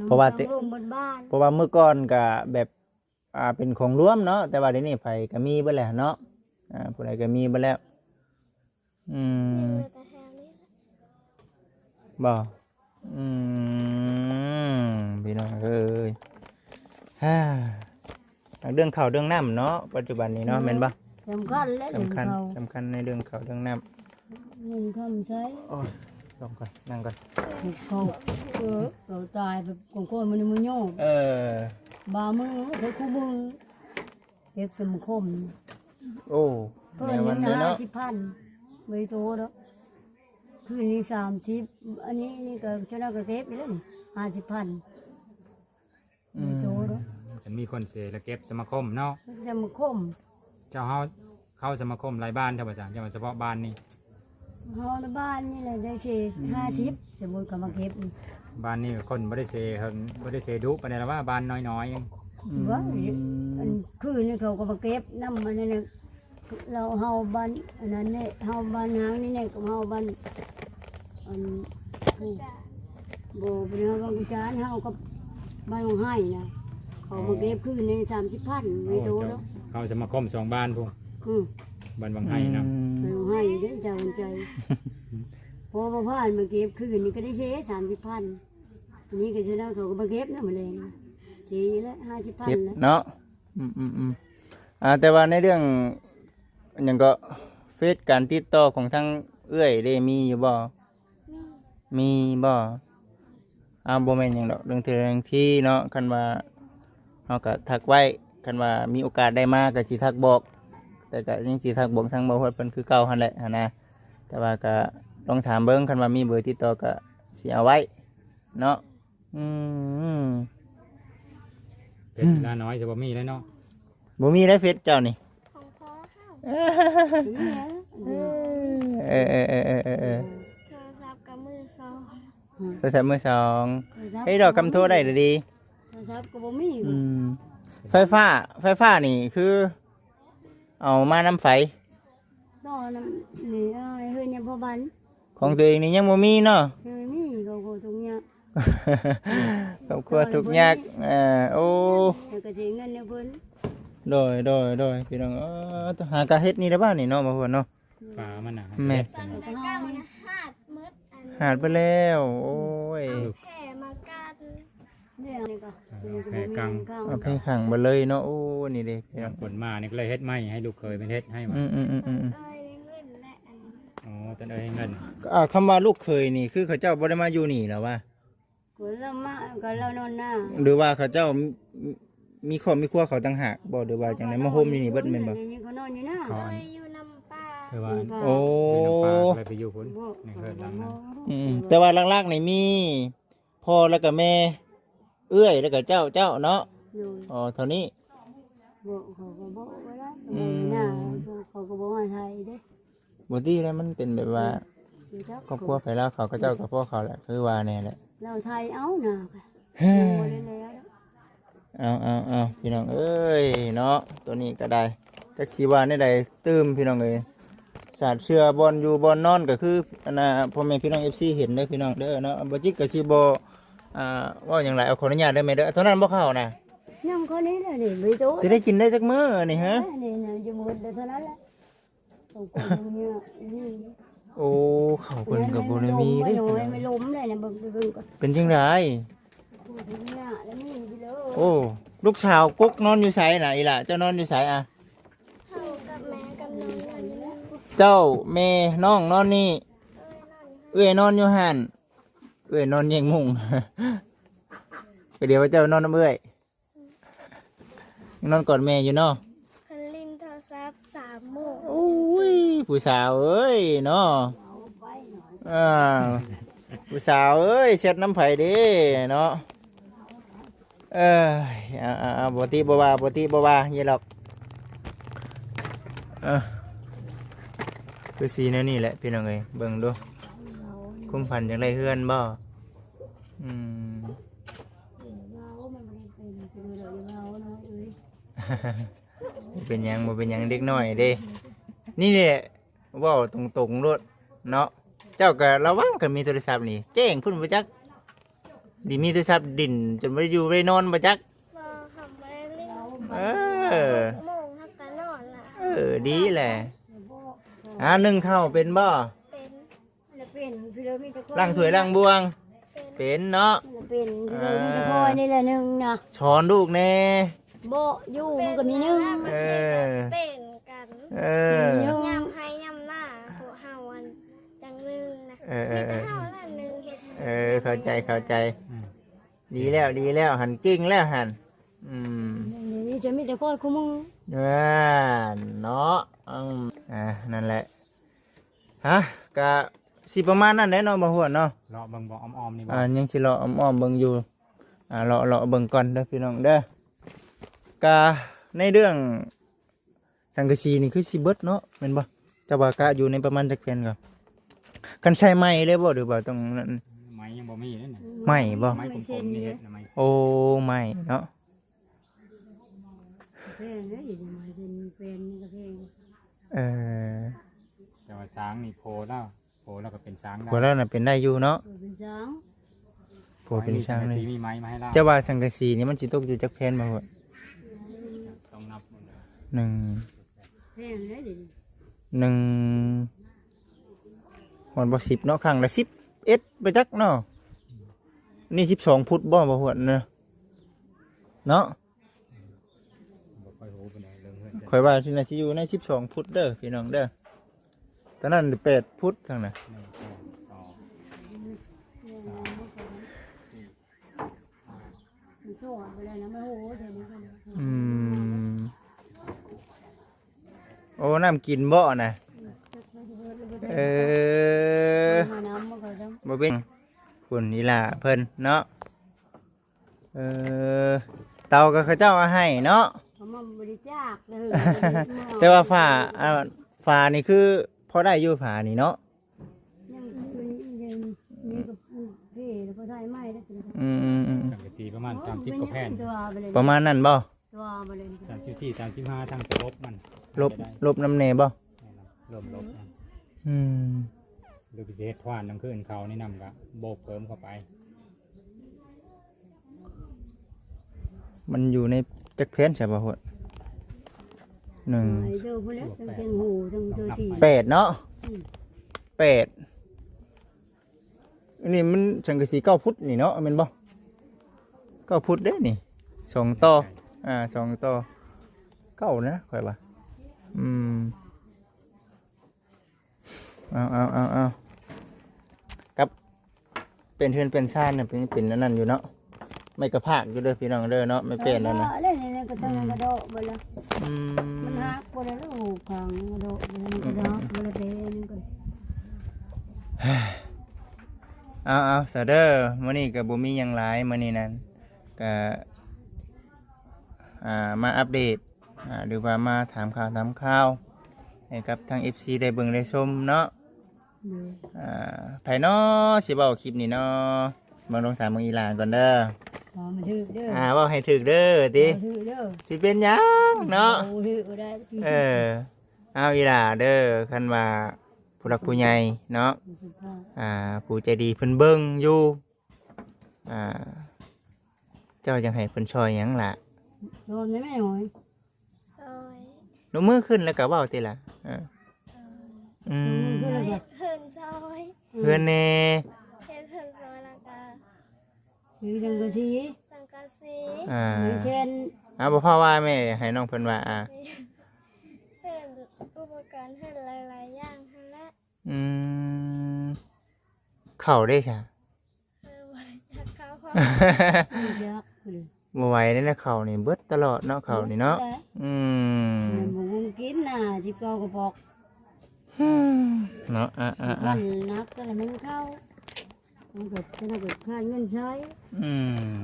ເພາະວ່າ ນ້ຳສັງລົມເບິດບ້ານ ເພາະວ່າມື້ກ່ອນກະແບບ ອ່າ ເປັນຂອງລວມເນາະ ແຕ່ວ່າດຽວນີ້ໃຜກະມີເບິດແລ້ວເນາະ ອ່າ ຜູ້ໃດກະມີເບິດແລ້ວ ອືມ ຍັງເຫຼືອແຕ່ແຖວນີ້ແຫຼະ ບໍ່ ອືມ ພີ່ນ້ອງເອີຍ ຮາ ເລື່ອງເຂົ້າເລື່ອງນ້ຳເນາະ ປັດຈຸບັນນີ້ເນາະ ແມ່ນບໍ່? ສຳຄັນແຫຼະ ສຳຄັນ ເລື່ອງເຂົ້າ ສຳຄັນໃນເລື່ອງເຂົ້າເລື່ອງນ້ຳ ເງິນຄຳໃຊ້ ໂອ້ຍ ລົງກ່ອນ ນັ່ງກ່ອນ ເຂົາ ເອີ ເຂົາຕາຍແບບຂອງຄົນມັນມາໂຍກ ເອີ ບາງມື້ ເຖິງຄູ່ມື້ ເກັບສະມາຄົມ ໂອ້ ເພິ່ນ ແນວມັນເດ້ເນາະ ຫ້າສິບພັນ ບໍ່ໄດ້ໂຕດອກ ຄືນນີ້ສາມສິບ ອັນນີ້ ນີ້ກໍ ເຈົ້ານັ້ນກໍເກັບໄປແລ້ວນີ້ ຫ້າສິບພັນ ອືມ ມີໂຕເນາະ ຄັນມີຄົນເສຍລະເກັບສະມາຄົມເນາະ ສະມາຄົມ ເຈົ້າເຮົາເຂົ້າສະມາຄົມຫຼາຍບ້ານແທ້ບໍ່ຊະ ຢ່າວ່າສະເພາະບ້ານນີ້ ເຮົາໃນບ້ານນີ້ແຫຼະໄດ້ເສ ອືມ ຫ້າສິບ ສົມມຸດເຂົາມາເກັບນີ້ ບ້ານນີ້ຄົນບໍ່ໄດ້ເສ ບໍ່ໄດ້ເສດຸປານໃດລະວ່າ ບ້ານນ້ອຍໆ ອືມ ວ່າ ອັນຄືນນີ້ເຂົາກໍມາເກັບນຳ ອັນນັ້ນ ລາວເຮົາບ້ານອັນນັ້ນແຫຼະ ເຮົາບ້ານຫາງນີ້ແຫຼະ ເຮົາບ້ານ ອັນ ບໍ່ ບໍ່ໄດ້ເຮົາບ້ານກຸຈານ ເຮົາກັບບ້ານວັງໄຫນະ ເຂົາມາເກັບຄືນໃນສາມສິບພັນ ມີໂຕເນາະ ເຂົ້າສະມາຄົມສອງບ້ານພຸ້ນ ອື ບ້ານວັງໄຫນະ ອືມ ບ້ານວັງໄຫເດ້ເຈົ້າໃຈ ພໍບໍ່ຜ່ານມາເກັບຄືນນີ້ກໍໄດ້ເສສາມສິບພັນ ນີ້ກໍສະນັ້ນເຂົາກໍມາເກັບນຳ ມື້ແລງເສແລ້ວຫ້າສິບພັນ ເກັບເນາະ ອືມໆໆ ອ່າ ແຕ່ວ່າໃນເລື່ອງຫຍັງເກາະ ເຟສການຕິດຕໍ່ຂອງທາງເອື້ອຍເດ້ ມີຢູ່ບໍ່? ມີ ມີບໍ່? ອ້າວ ບໍ່ແມ່ນຫຍັງດອກ ເລື່ອງເທື່ອເລື່ອງທີເນາະ ຄັນວ່າເຮົາກໍທັກໄວ້ ຄັນວ່າມີໂອກາດໄດ້ມາກໍຊິທັກບອກ ແຕ່ກໍຍັງຊິທັກບອກທາງບ່າວຮວດເພິ່ນຄືເກົ່າຫັ້ນແຫຼະຫັ້ນນະ ແຕ່ວ່າກໍລອງຖາມເບິ່ງ ຄັນວ່າມີເບີຕິດຕໍ່ກໍຊິເອົາໄວ້ເນາະ. ອືມ ເປັນລານ້ອຍຊິບໍ່ມີແລ້ວເນາະ ບໍ່ມີແລ້ວເຟສເຈົ້ານີ້ ຂອງພໍ່ເຮົາ ເອີ ເອີ ເອີ ໂທລະສັບກໍມືສອງ ໂທລະສັບມືສອງ. ໂທລະສັບ ເຮີ້ຍ ດອກຄຳໂທໄດ້ເລີຍດີ. ໂທລະສັບກໍບໍ່ມີ. ອືມ ໄຟຟ້າ ໄຟຟ້ານີ້ຄືເອົາມານຳໃຜ? ຕໍ່ນຳນີ້ ເອີ ເຮືອນຍັງບໍ່ບັນ. ຂອງຕົວເອງນີ້ຍັງບໍ່ມີເນາະ? ຍັງບໍ່ມີ ຄອບຄົວທຸກຍາກ. ຄອບຄົວທຸກຍາກ. ເອີ ໂອ້ ແລ້ວກໍເສຍເງິນໃຫ້ເພິ່ນ. ໂດຍ ໂດຍ ໂດຍ ພີ່ນ້ອງ. ເອີ ຫາກະເຮັດນີ້ລະບ້ານນີ້ເນາະ ບໍ່ພວນເນາະ. ຝາມັນນະ ແມ່ນ ເຮັດອັນນັ້ນ ຫາດເບິດແລ້ວ. ໂອ້ຍ ເອົາແພມາກັນ. ເອີ ແພກັງ ເອົາແພຂັງເບິດເລີຍເນາະ. ໂອ້ ນີ້ເດ້ ຝົນມານີ້ກໍເລີຍເຮັດໃໝ່ ໃຫ້ລູກເຂີຍເພິ່ນເຮັດໃຫ້. ອືມ ອືມ ອືມ ອືມ. ອໍ ຕ້ອງເອີຍເງິນ. ອ່າ ຄຳວ່າລູກເຂີຍນີ້ ຄືເຂົາເຈົ້າບໍ່ໄດ້ມາຢູ່ນີ້ແລ້ວຫວາ? ກໍລາວມາ ກໍລາວນອນນາ. ຫຼືວ່າເຂົາເຈົ້າ ມີຄອບມີຄົວເຂົາຕ່າງຫາກບໍ່ ຫຼືວ່າຈັ່ງໃດ? ມາໂຮມຢູ່ນີ້ເບິດແມ່ນບໍ່? ນີ້ເຂົານອນຢູ່ນາ ເຂົາ ເອີຍ ຢູ່ນຳປ້າ. ຄືວ່າ ຢູ່ນຳປ້າ. ໂອ້ ເພິ່ນໄປຢູ່ພຸ້ນ ໃນເຮືອນຫຼັງນັ້ນ. ອືມ ແຕ່ວ່າຫຼັກໆນີ້ມີພໍ່ແລ້ວກໍແມ່ ເອື້ອຍແລ້ວກໍເຈົ້າ ເຈົ້າເນາະ. ໂດຍ. ອໍ ເທົ່ານີ້. ບໍ່ ເຂົາກໍບໍ່ວ່າໄດ້. ອືມ ນາ ເຂົາກໍບໍ່ໃຫ້ໄທເດ້. ບໍ່ຕິແລ້ວ ມັນເປັນແບບວ່າ ອືມ ຄອບຄົວໃຜລາວເຂົາ ເຂົາເຈົ້າກໍພໍເຂົາແຫຼະ ຄືວ່າແນ່ແຫຼະ. ລາວໄທເອົານາ ເອີ ບໍ່ໄດ້ແລ້ວ. ເອົາ ເອົາ ເອົາ ພີ່ນ້ອງເອີຍເນາະ. ໂຕນີ້ກໍໄດ້ ຈັກຊິວ່າແນວໃດຕື່ມ ພີ່ນ້ອງເອີຍ. ສາດເສື່ອບ່ອນຢູ່ບ່ອນນອນກໍຄື ອັນນ່າ ພໍ່ແມ່ພີ່ນ້ອງເອັຟຊີເຫັນເດີ ພີ່ນ້ອງເດີເນາະ. ບໍ່ຈິກກໍຊິບໍ່ ອ່າ ເວົ້າຫຍັງຫຼາຍ ເອົາ ຂໍອະນຸຍາດເດີແມ່ເດີ. ເທົ່ານັ້ນບໍ່ເຂົ້ານະ? ຍັງ ເທົ່ານີ້ແຫຼະນີ້ ບໍ່ໂຕ. ຊິໄດ້ກິນໄດ້ຈັກມື້ນີ້ຮະ? ເອີ ນີ້ນະ ຢູ່ໝົດເທົ່ານັ້ນແຫຼະ. ໂອ້ ເຂົ້າເພິ່ນກໍບໍ່ໄດ້ມີເດ້. ມັນລົມເລີຍນະ ເບິ່ງ ເບິ່ງກ່ອນ. ເປັນຈັ່ງໃດ? ໂອ້ ລູກສາວກົກນອນຢູ່ໃສນະ? ອີ່ຫຼ້າ ເຈົ້ານອນຢູ່ໃສອະ? ເຮົາກັບແມ່ກັບນ້ອງນອນຢູ່ນີ້. ເຈົ້າ ແມ່ ນ້ອງນອນນີ້. ເອື້ອຍນອນຢູ່ຫັ້ນ. ເອື້ອຍນອນແຍງມຸ້ງ. ກໍດຽວວ່າເຈົ້ານອນນຳເອື້ອຍ. ນອນກອດແມ່ຢູ່ເນາະ. ເພິ່ນຫຼິ້ນໂທລະສັບສາມໂມງ. ໂອ້ຍ ຜູ້ສາວເອີຍເນາະ. ອ່າ ຜູ້ສາວເອີຍ ແຊັດນຳໃຜເດ້ເນາະ? ເອີຍ ເອົາ ເອົາ ເອົາ ບໍ່ຕິບໍ່ວ່າ ບໍ່ຕິບໍ່ວ່າ ຢ່າດອກ. ເອີ ຄືຊິແນວນີ້ແຫຼະ ພີ່ນ້ອງເອີຍ. ເບິ່ງດູ ຄວາມຝັນຢາກໄດ້ເຮືອນບໍ່? ອືມ ບໍ່ເປັນຫຍັງ ບໍ່ເປັນຫຍັງ ເດັກນ້ອຍເດ້. ນີ້ແຫຼະ ເວົ້າຕົງໆໂລດເນາະ. ເຈົ້າກໍລະວັງ ຄັນມີໂທລະສັບນີ້ ແຈ້ງພຸ້ນບໍ່ຈັກ. ດີມີໂທລະສັບດິນ ຈົນບໍ່ໄດ້ຢູ່ໄດ້ນອນບໍ່ຈັກ. ບໍ່ ເຮົາບໍ່ໄດ້ຫຼິ້ນ. ເອີ ຫົກໂມງເຮົາກໍນອນລະ. ເອີ ດີແຫຼະ. ຫາໜຶ້ງເຂົ້າເປັນບໍ່? ເປັນ. ລ້າງຖ້ວຍລ້າງບ່ວງ ເປັນເນາະ. ເປັນ ມີແຕ່ຂ້ອຍນີ້ແຫຼະໜຶ້ງນະ. ສອນລູກແດ່. ບໍ່ ຢູ່ມັນກໍມີໜຶ້ງ. ເອີ ເປັນກັນ. ເອີ ຍາມໄຮ່ຍາມນາ ພວກເຮົາອັນຈັ່ງໜຶ້ງນະ. ເອີ ເອີ ມີແຕ່ເຮົາລະໜຶ້ງເຮັດ. ເອີ ເຂົ້າໃຈ ເຂົ້າໃຈ. ອືມ ດີແລ້ວ ດີແລ້ວ ຫັ້ນເກັ່ງແລ້ວຫັ້ນ. ອືມ ນີ້ຈະມີແຕ່ຂ້ອຍຄູ່ມື. ນັ້ນເນາະ. ອືມ ອ່າ ນັ້ນແຫຼະ. ຮະ ກະຊິປະມານນັ້ນແຫຼະເນາະ ບ່າວຫວນເນາະ. ເລາະເບິ່ງບໍ່ ອ້ອມໆນີ້ບໍ່? ອ່າ ຍັງຊິເລາະອ້ອມໆເບິ່ງຢູ່. ອ່າ ເລາະ ເລາະເບິ່ງກ່ອນເດີພີ່ນ້ອງເດີ. ກະໃນເລື່ອງສັງກະສີນີ້ຄືຊິເບິດເນາະ ແມ່ນບໍ່? ເຈົ້າວ່າກະຢູ່ໃນປະມານຈັກແຜ່ນກໍ? ຄັນໃຊ້ໄມ້ເລີຍບໍ່ ຫຼືວ່າຕ້ອງນັ້ນ? ໄມ້ຍັງບໍ່ມີເດ້. ໄມ້ບໍ່? ໄມ້ກົມໆນີ້ເຮັດນະ ໄມ້. ໂອ້ ໄມ້ເນາະ. ແພງເດ້ ໄມ້ເປັນແຜ່ນນີ້ກໍແພງ. ເອີ ແຕ່ວ່າສາງນີ້ໂພແລ້ວ ໂພແລ້ວກໍເປັນສາງໄດ້. ໂພແລ້ວນະເປັນໄດ້ຢູ່ເນາະ. ເອີ ເປັນສາງ ໂພເປັນສາງເລີຍ. ມີໄມ້ມາໃຫ້ລາວ. ເຈົ້າວ່າສັງກະສີນີ້ມັນຊິຕົກຢູ່ຈັກແຜ່ນບໍ່? ຕ້ອງນັບ. ໜຶ່ງ ແພງເດ້ ໜຶ່ງ ຮອດບໍ່ ສິບເນາະ. ຄັ້ງລະສິບເອັດໄປຈັກເນາະ. ນີ້ສິບສອງຟຸດບໍ່ ບໍ່ຮອດເນາະ ເນາະ. ບໍ່ຄ່ອຍຮູ້ປານໃດເລື່ອງເຮືອນ. ຂ້ອຍວ່າຊິ ໜ້າຊິຢູ່ໃນສິບສອງຟຸດເດີພີ່ນ້ອງເດີ. ຕອນນັ້ນແປດຟຸດທາງນັ້ນ. ອືມ ໂອ້ ນ້ຳກິນບໍ່ນະ? ເອີ ບໍ່ເປັນ ພຸ້ນອີ່ຫຼ້າເພິ່ນເນາະ. ເອີ ເຕົາກໍເຂົາເຈົ້າເອົາໃຫ້ເນາະ. ເຂົາມາບໍລິຈາກເດີ. ແຕ່ວ່າຝາ ອ່າ ຝານີ້ຄືພໍໄດ້ຢູ່ ຝານີ້ເນາະ. ຍັງ ຍັງມີກັບເພ ໃໝ່ໆເດ້ ອືມໆໆ ສັງກະສີປະມານສາມສິບກວ່າແຜ່ນ ຕົວໄປເລີຍ ປະມານນັ້ນບໍ່? ຕົວໄປເລີຍ ສາມສິບສີ່ ສາມສິບຫ້າ ທາງຕະຫຼົບມັນ ຫຼົບ ໄດ້ ຫຼົບນຳແດ່ບໍ່? ແມ່ນລະ ລົມ ລົມ ອືມ ຫຼືຊິເຮັດທວານນຳຄືນເຂົານີ້ນຳ ກະໂບກເພີ່ມເຂົ້າໄປ. ມັນຢູ່ໃນຈັກແຜ່ນຊະ ບໍ່ຮອດ ໜຶ່ງ ເດີພຸ້ນແຫຼະ ຕັ້ງແຕ່ຫູ ຕັ້ງແຕ່ຕີນ ແປດເນາະ ອືມ ແປດ ອັນນີ້ມັນສັງກະສີເກົ້າຟຸດນີ້ເນາະ ແມ່ນບໍ່? ເກົ້າຟຸດເດ້ນີ້ ສອງຕໍ່ ອ່າ ສອງຕໍ່ ເກົ້ານະ ຂ້ອຍວ່າ ອືມ. ເອົາ ເອົາ ເອົາ ເອົາ ກັບເປັນເຮືອນເປັນຊານນະ ເປັນ ເປັນອັນນັ້ນຢູ່ເນາະ ໄມ້ກະພາກຢູ່ເດີພີ່ນ້ອງເດີເນາະ ໄມ້ແປ້ນນັ້ນນະ ເອີ ເລີຍນີ້ກໍຕ້ອງ ອືມ ກະເດາະເບິດລະ ອືມ ມັນຫັກເບິດລະ ໂອ້ ພັງກະເດາະ ອືມ ກະເດາະເບິດລະເດ້ ນີ້ກໍ ເອົາ ເອົາ ຊະເດີ ມື້ນີ້ກໍບໍ່ມີຫຍັງຫຼາຍ ມື້ນີ້ນັ້ນ ກະ ອ່າ ມາອັບເດດ ອ່າ ຫຼືວ່າມາຖາມຂ່າວຖາມຄາວໃຫ້ກັບທາງເອັຟຊີໄດ້ເບິ່ງໄດ້ຊົມເນາະ ໂດຍ ອ່າ ໃຜເນາະຊິເວົ້າຄລິບນີ້ເນາະ ເບິ່ງລອງຖາມເບິ່ງອີ່ຫຼ້າກ່ອນເດີ ເວົ້າໃຫ້ຖືກເດີ ອ່າ ເວົ້າໃຫ້ຖືກເດີຕິ ເວົ້າຖືກເດີ ຊິເປັນຫຍັງເນາະ ເວົ້າຖືກບໍ່ໄດ້ ເອີ ເອົາອີ່ຫຼ້າເດີ ຄັນວ່າຜູ້ຫຼັກຜູ້ໃຫຍ່ເນາະ ມີສຸພາບ ອ່າ ຜູ້ໃຈດີເພິ່ນເບິ່ງຢູ່ ອ່າ ເຈົ້າຢາກໃຫ້ເພິ່ນຊ່ອຍຫຍັງລະ? ໂດນແມ່ນ້ອຍ ຊ່ອຍ ຍົກມືຂຶ້ນແລ້ວກໍເວົ້າຕິລະ ເອີ ອືມ ຍົກມືຂຶ້ນແລ້ວກໍ ເຮືອນຊ່ອຍ ເຮືອນແດ່ ເຮັດເຮືອນຊ່ອຍ ແລ້ວກໍຊື້ສັງກະສີ ສັງກະສີ ອ່າ ເຊັ່ນ ອ່າ ບໍ່ພໍວ່າແມ່ໃຫ້ນ້ອງເພິ່ນວ່າ ອ່າ ເຮືອນ ອຸປະກອນເຮືອນຫຼາຍໆຢ່າງຫັ້ນແຫຼະ ອືມ ເຂົ້າເດ້ຊະ? ເອີ ບໍ່ໄດ້ຈັກເຂົ້າ ບໍ່ຈັກ ບໍ່ໄຫວເດ້ນະ ເຂົ້ານີ້ເບິດຕະຫຼອດເນາະ ເຂົ້ານີ້ເນາະ ເບິດແຫຼະ ອືມ ແມ່ນບໍ່ກຸ້ມກິນນະ ສິບເກົ້າກະປ໋ອກ ເນາະ ອ່າໆໆ ມັນໜັກກໍລະ ມັນເຂົ້າ ມັນກໍ ມັນກໍຂາດເງິນໃຊ້ ອືມ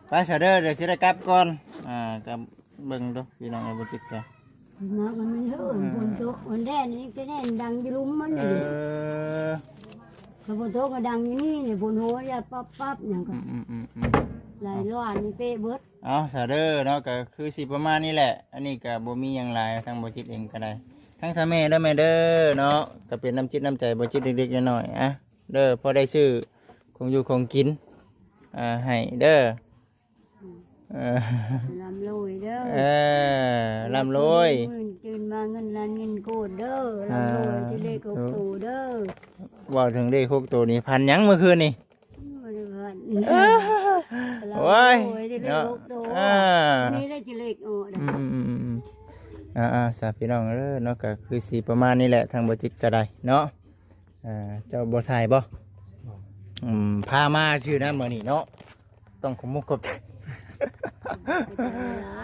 ໄປຊະເດີ ດຽວຊິໄດ້ກັບກ່ອນ ອ່າ ກັບ ເບິ່ງດູພີ່ນ້ອງເອີຍ ບໍ່ຈິດກະ ເນາະ ມັນມີເຮີ້ນ ອືມ ຝົນຕົກ ຝົນແດດນີ້ກະແໜ່ນດັງຢູ່ລຸ່ມມັນ ເອີ ນີ້ ຄັນຝົນຕົກກະດັງຢູ່ນີ້ນີ້ ຝົນໂຫຍາປັບໆຫຍັງກະ ອືມໆໆໆ ຫຼາຍລ້ານນີ້ເປະເບິດ ເອົາຊະເດີເນາະ ກະຄືຊິປະມານນີ້ແຫຼະ ອັນນີ້ກະບໍ່ມີຫຍັງຫຼາຍ ທາງບໍ່ຈິດເອງກະໄດ້ ທັງທ່ານແມ່ເດີແມ່ເດີເນາະ ກະເປັນນ້ຳຈິດນ້ຳໃຈບໍ່ຈິດເລັກໆນ້ອຍໆ ອ່ະ ເດີ ພໍໄດ້ຊື້ຂອງຢູ່ຂອງກິນ ອ່າ ໃຫ້ເດີ ອືມ ເອີ ລ່ຳລວຍເດີ ເອີ ລ່ຳລວຍ ມື້ອື່ນຕື່ນມາເງິນລ້ານເງິນໂກດເດີ ອ່າ ລ່ຳລວຍ ຖືກເລກຫົກໂຕເດີ ເວົ້າເຖິງເລກຫົກໂຕນີ້ ຝັນຫຍັງມື້ຄືນນີ້? ບໍ່ໄດ້ຝັນ ເອີ ໂອ້ຍ ຖືກເລກຫົກໂຕ ອ່າ ມື້ນີ້ໄດ້ຖືກເລກອອກ ອືມໆໆໆ ອ່າໆ ສາ ພີ່ນ້ອງເອີຍເນາະ ກະຄືຊິປະມານນີ້ແຫຼະ ທາງບໍ່ຈິດກະໄດ້ເນາະ ອ່າ ເຈົ້າບໍ່ຖ່າຍບໍ່? ບໍ່ ອືມ ພາມາຊື່ນະມື້ນີ້ເນາະ ຕ້ອງຂອບມຸກຂອບໃຈ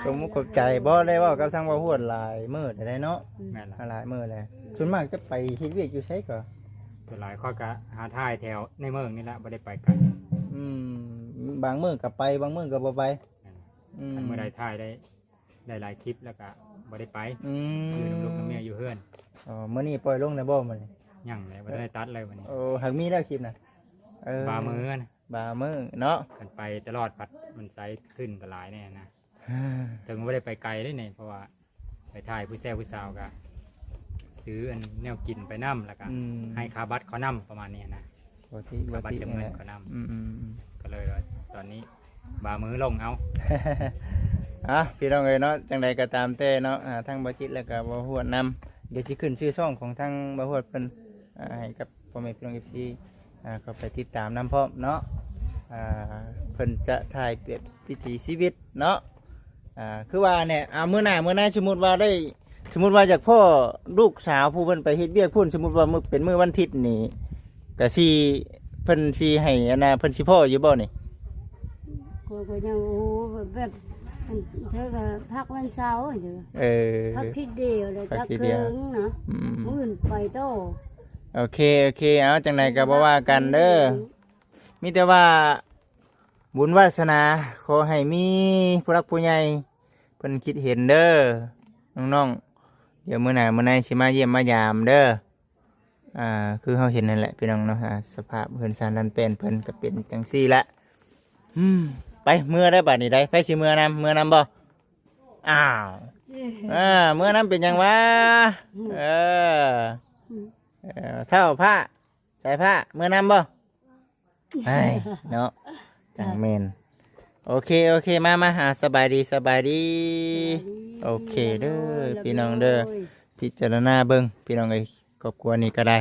ຂອບມຸກຂອບໃຈ ບໍ່ໄດ້ເວົ້າກັບທາງບ່າວຮວດຫຼາຍມື້ແລ້ວເນາະ ແມ່ນລະ ຫຼາຍມື້ແລ້ວ ສ່ວນມາກຈະໄປເຮັດວຽກຢູ່ໃສກໍ? ສ່ວນຫຼາຍຂ້ອຍກະຫາຖ່າຍແຖວໃນເມືອງນີ້ລະ ບໍ່ໄດ້ໄປໄກ ອືມ ບາງມື້ກໍໄປ ບາງມື້ກໍບໍ່ໄປ ແມ່ນລະ ອືມ ຄັນມື້ໃດຖ່າຍໄດ້ ໄດ້ຫຼາຍຄລິບແລ້ວກະບໍ່ໄດ້ໄປ ອືມ ຢູ່ນຳລູກນຳເມຍຢູ່ເຮືອນ ອໍ ມື້ນີ້ປ່ອຍລົງແລ້ວບໍ່ມື້ນີ້? ຍັງແຫຼະ ບໍ່ໄດ້ຕັດເລີຍມື້ນີ້ ໂອ້ ຫາກມີແລ້ວຄລິບນະ ເອີ ບາງມື້ນະ ບາງມື້ເນາະ ຄັນໄປຕະຫຼອດພັດມັນໃຊ້ຂຶ້ນກໍຫຼາຍແນ່ນະ ເຖິງບໍ່ໄດ້ໄປໄກເດ້ນີ້ ເພາະວ່າໄປຖ່າຍຜູ້ແຊວຜູ້ສາວກະຊື້ອັນແນວກິນໄປນຳ ແລ້ວກະ ອືມ ໃຫ້ຄ່າບັດເຂົານຳ ປະມານນີ້ນະ ບໍ່ຕິ ບໍ່ຕິ ເຂົານຳ ອືມໆໆ ກໍເລີຍວ່າຕອນນີ້ບາມືລົງເອົາ ອ່ະ ພີ່ນ້ອງເອີຍເນາະ ຈັ່ງໃດກໍຕາມແຕ່ເນາະ ອ່າ ທັງບ່າວຈິດ ແລ້ວກໍບ່າວຮວດນຳ ດຽວຊິຂຶ້ນຊື່ຊ່ອງຂອງທາງບ່າວຮວດເພິ່ນ ອ່າ ໃຫ້ກັບພໍ່ແມ່ພີ່ນ້ອງເອັຟຊີ ອ່າ ເຂົ້າໄປຕິດຕາມນຳພ້ອມເນາະ ອ່າ ເພິ່ນຈະຖ່າຍແບບວິຖີຊີວິດເນາະ ອ່າ ຄືວ່າແຫຼະ ອ່າ ມື້ໜ້າ ມື້ໜ້າ ສົມມຸດວ່າໄດ້ ສົມມຸດວ່າຢາກພໍ້ລູກສາວຜູ້ເພິ່ນໄປເຮັດວຽກພຸ້ນ ສົມມຸດວ່າມື້ ເປັນມື້ວັນທິດນີ້ ກະຊິ ເພິ່ນຊິໃຫ້ອັນນ່າ ເພິ່ນຊິພໍ້ຢູ່ບໍ່ນີ້? ຂ້ອຍກໍຍັງ ໂອ້ ແບບ ເທື່ອກໍພັກວັນເສົາ ເອີ ພັກທິດດຽວແລ້ວ ພັກທິດດຽວ ຈັກເຄິ່ງນະ ອືມ ມື້ອື່ນໄປຕໍ່ ໂອເຄ ໂອເຄ ເອົາ ຈັ່ງໃດກໍບໍ່ວ່າກັນເດີ ມີແຕ່ວ່າ ບຸນວາສະໜາ ຂໍໃຫ້ມີຜູ້ຫຼັກຜູ້ໃຫຍ່ເພິ່ນຄິດເຫັນເດີ ນ້ອງໆ ດຽວມື້ໜ້າມື້ໃນຊິມາຢ້ຽມມາຢາມເດີ ອ່າ ຄືເຮົາເຫັນນັ້ນແຫຼະພີ່ນ້ອງເນາະ. ອ່າ ສະພາບເຮືອນຊານດັນແປນເພິ່ນກໍເປັນຈັ່ງຊີ້ແຫຼະ. ອືມ ໄປເມືອໄດ້ບາດນີ້ໄດ໋. ໃຜຊິເມືອນຳ ເມືອນຳບໍ່? ອ້າວ ເອີ ເມືອນຳເປັນຫຍັງຫວາ? ເອີ ເອີ ເຖົ້າພ້າ ສາຍຟ້າ ເມືອນຳບໍ່? ໄອ້ ເນາະ ຈັ່ງແມ່ນ. ໂອເຄ ໂອເຄ ມາ ມາ ຫາ ສະບາຍດີ ສະບາຍດີ. ໂອເຄເດີ ພີ່ນ້ອງເດີ ພິຈາລະນາເບິ່ງ ພີ່ນ້ອງເອີຍ ຄອບຄົວນີ້ກໍໄດ້.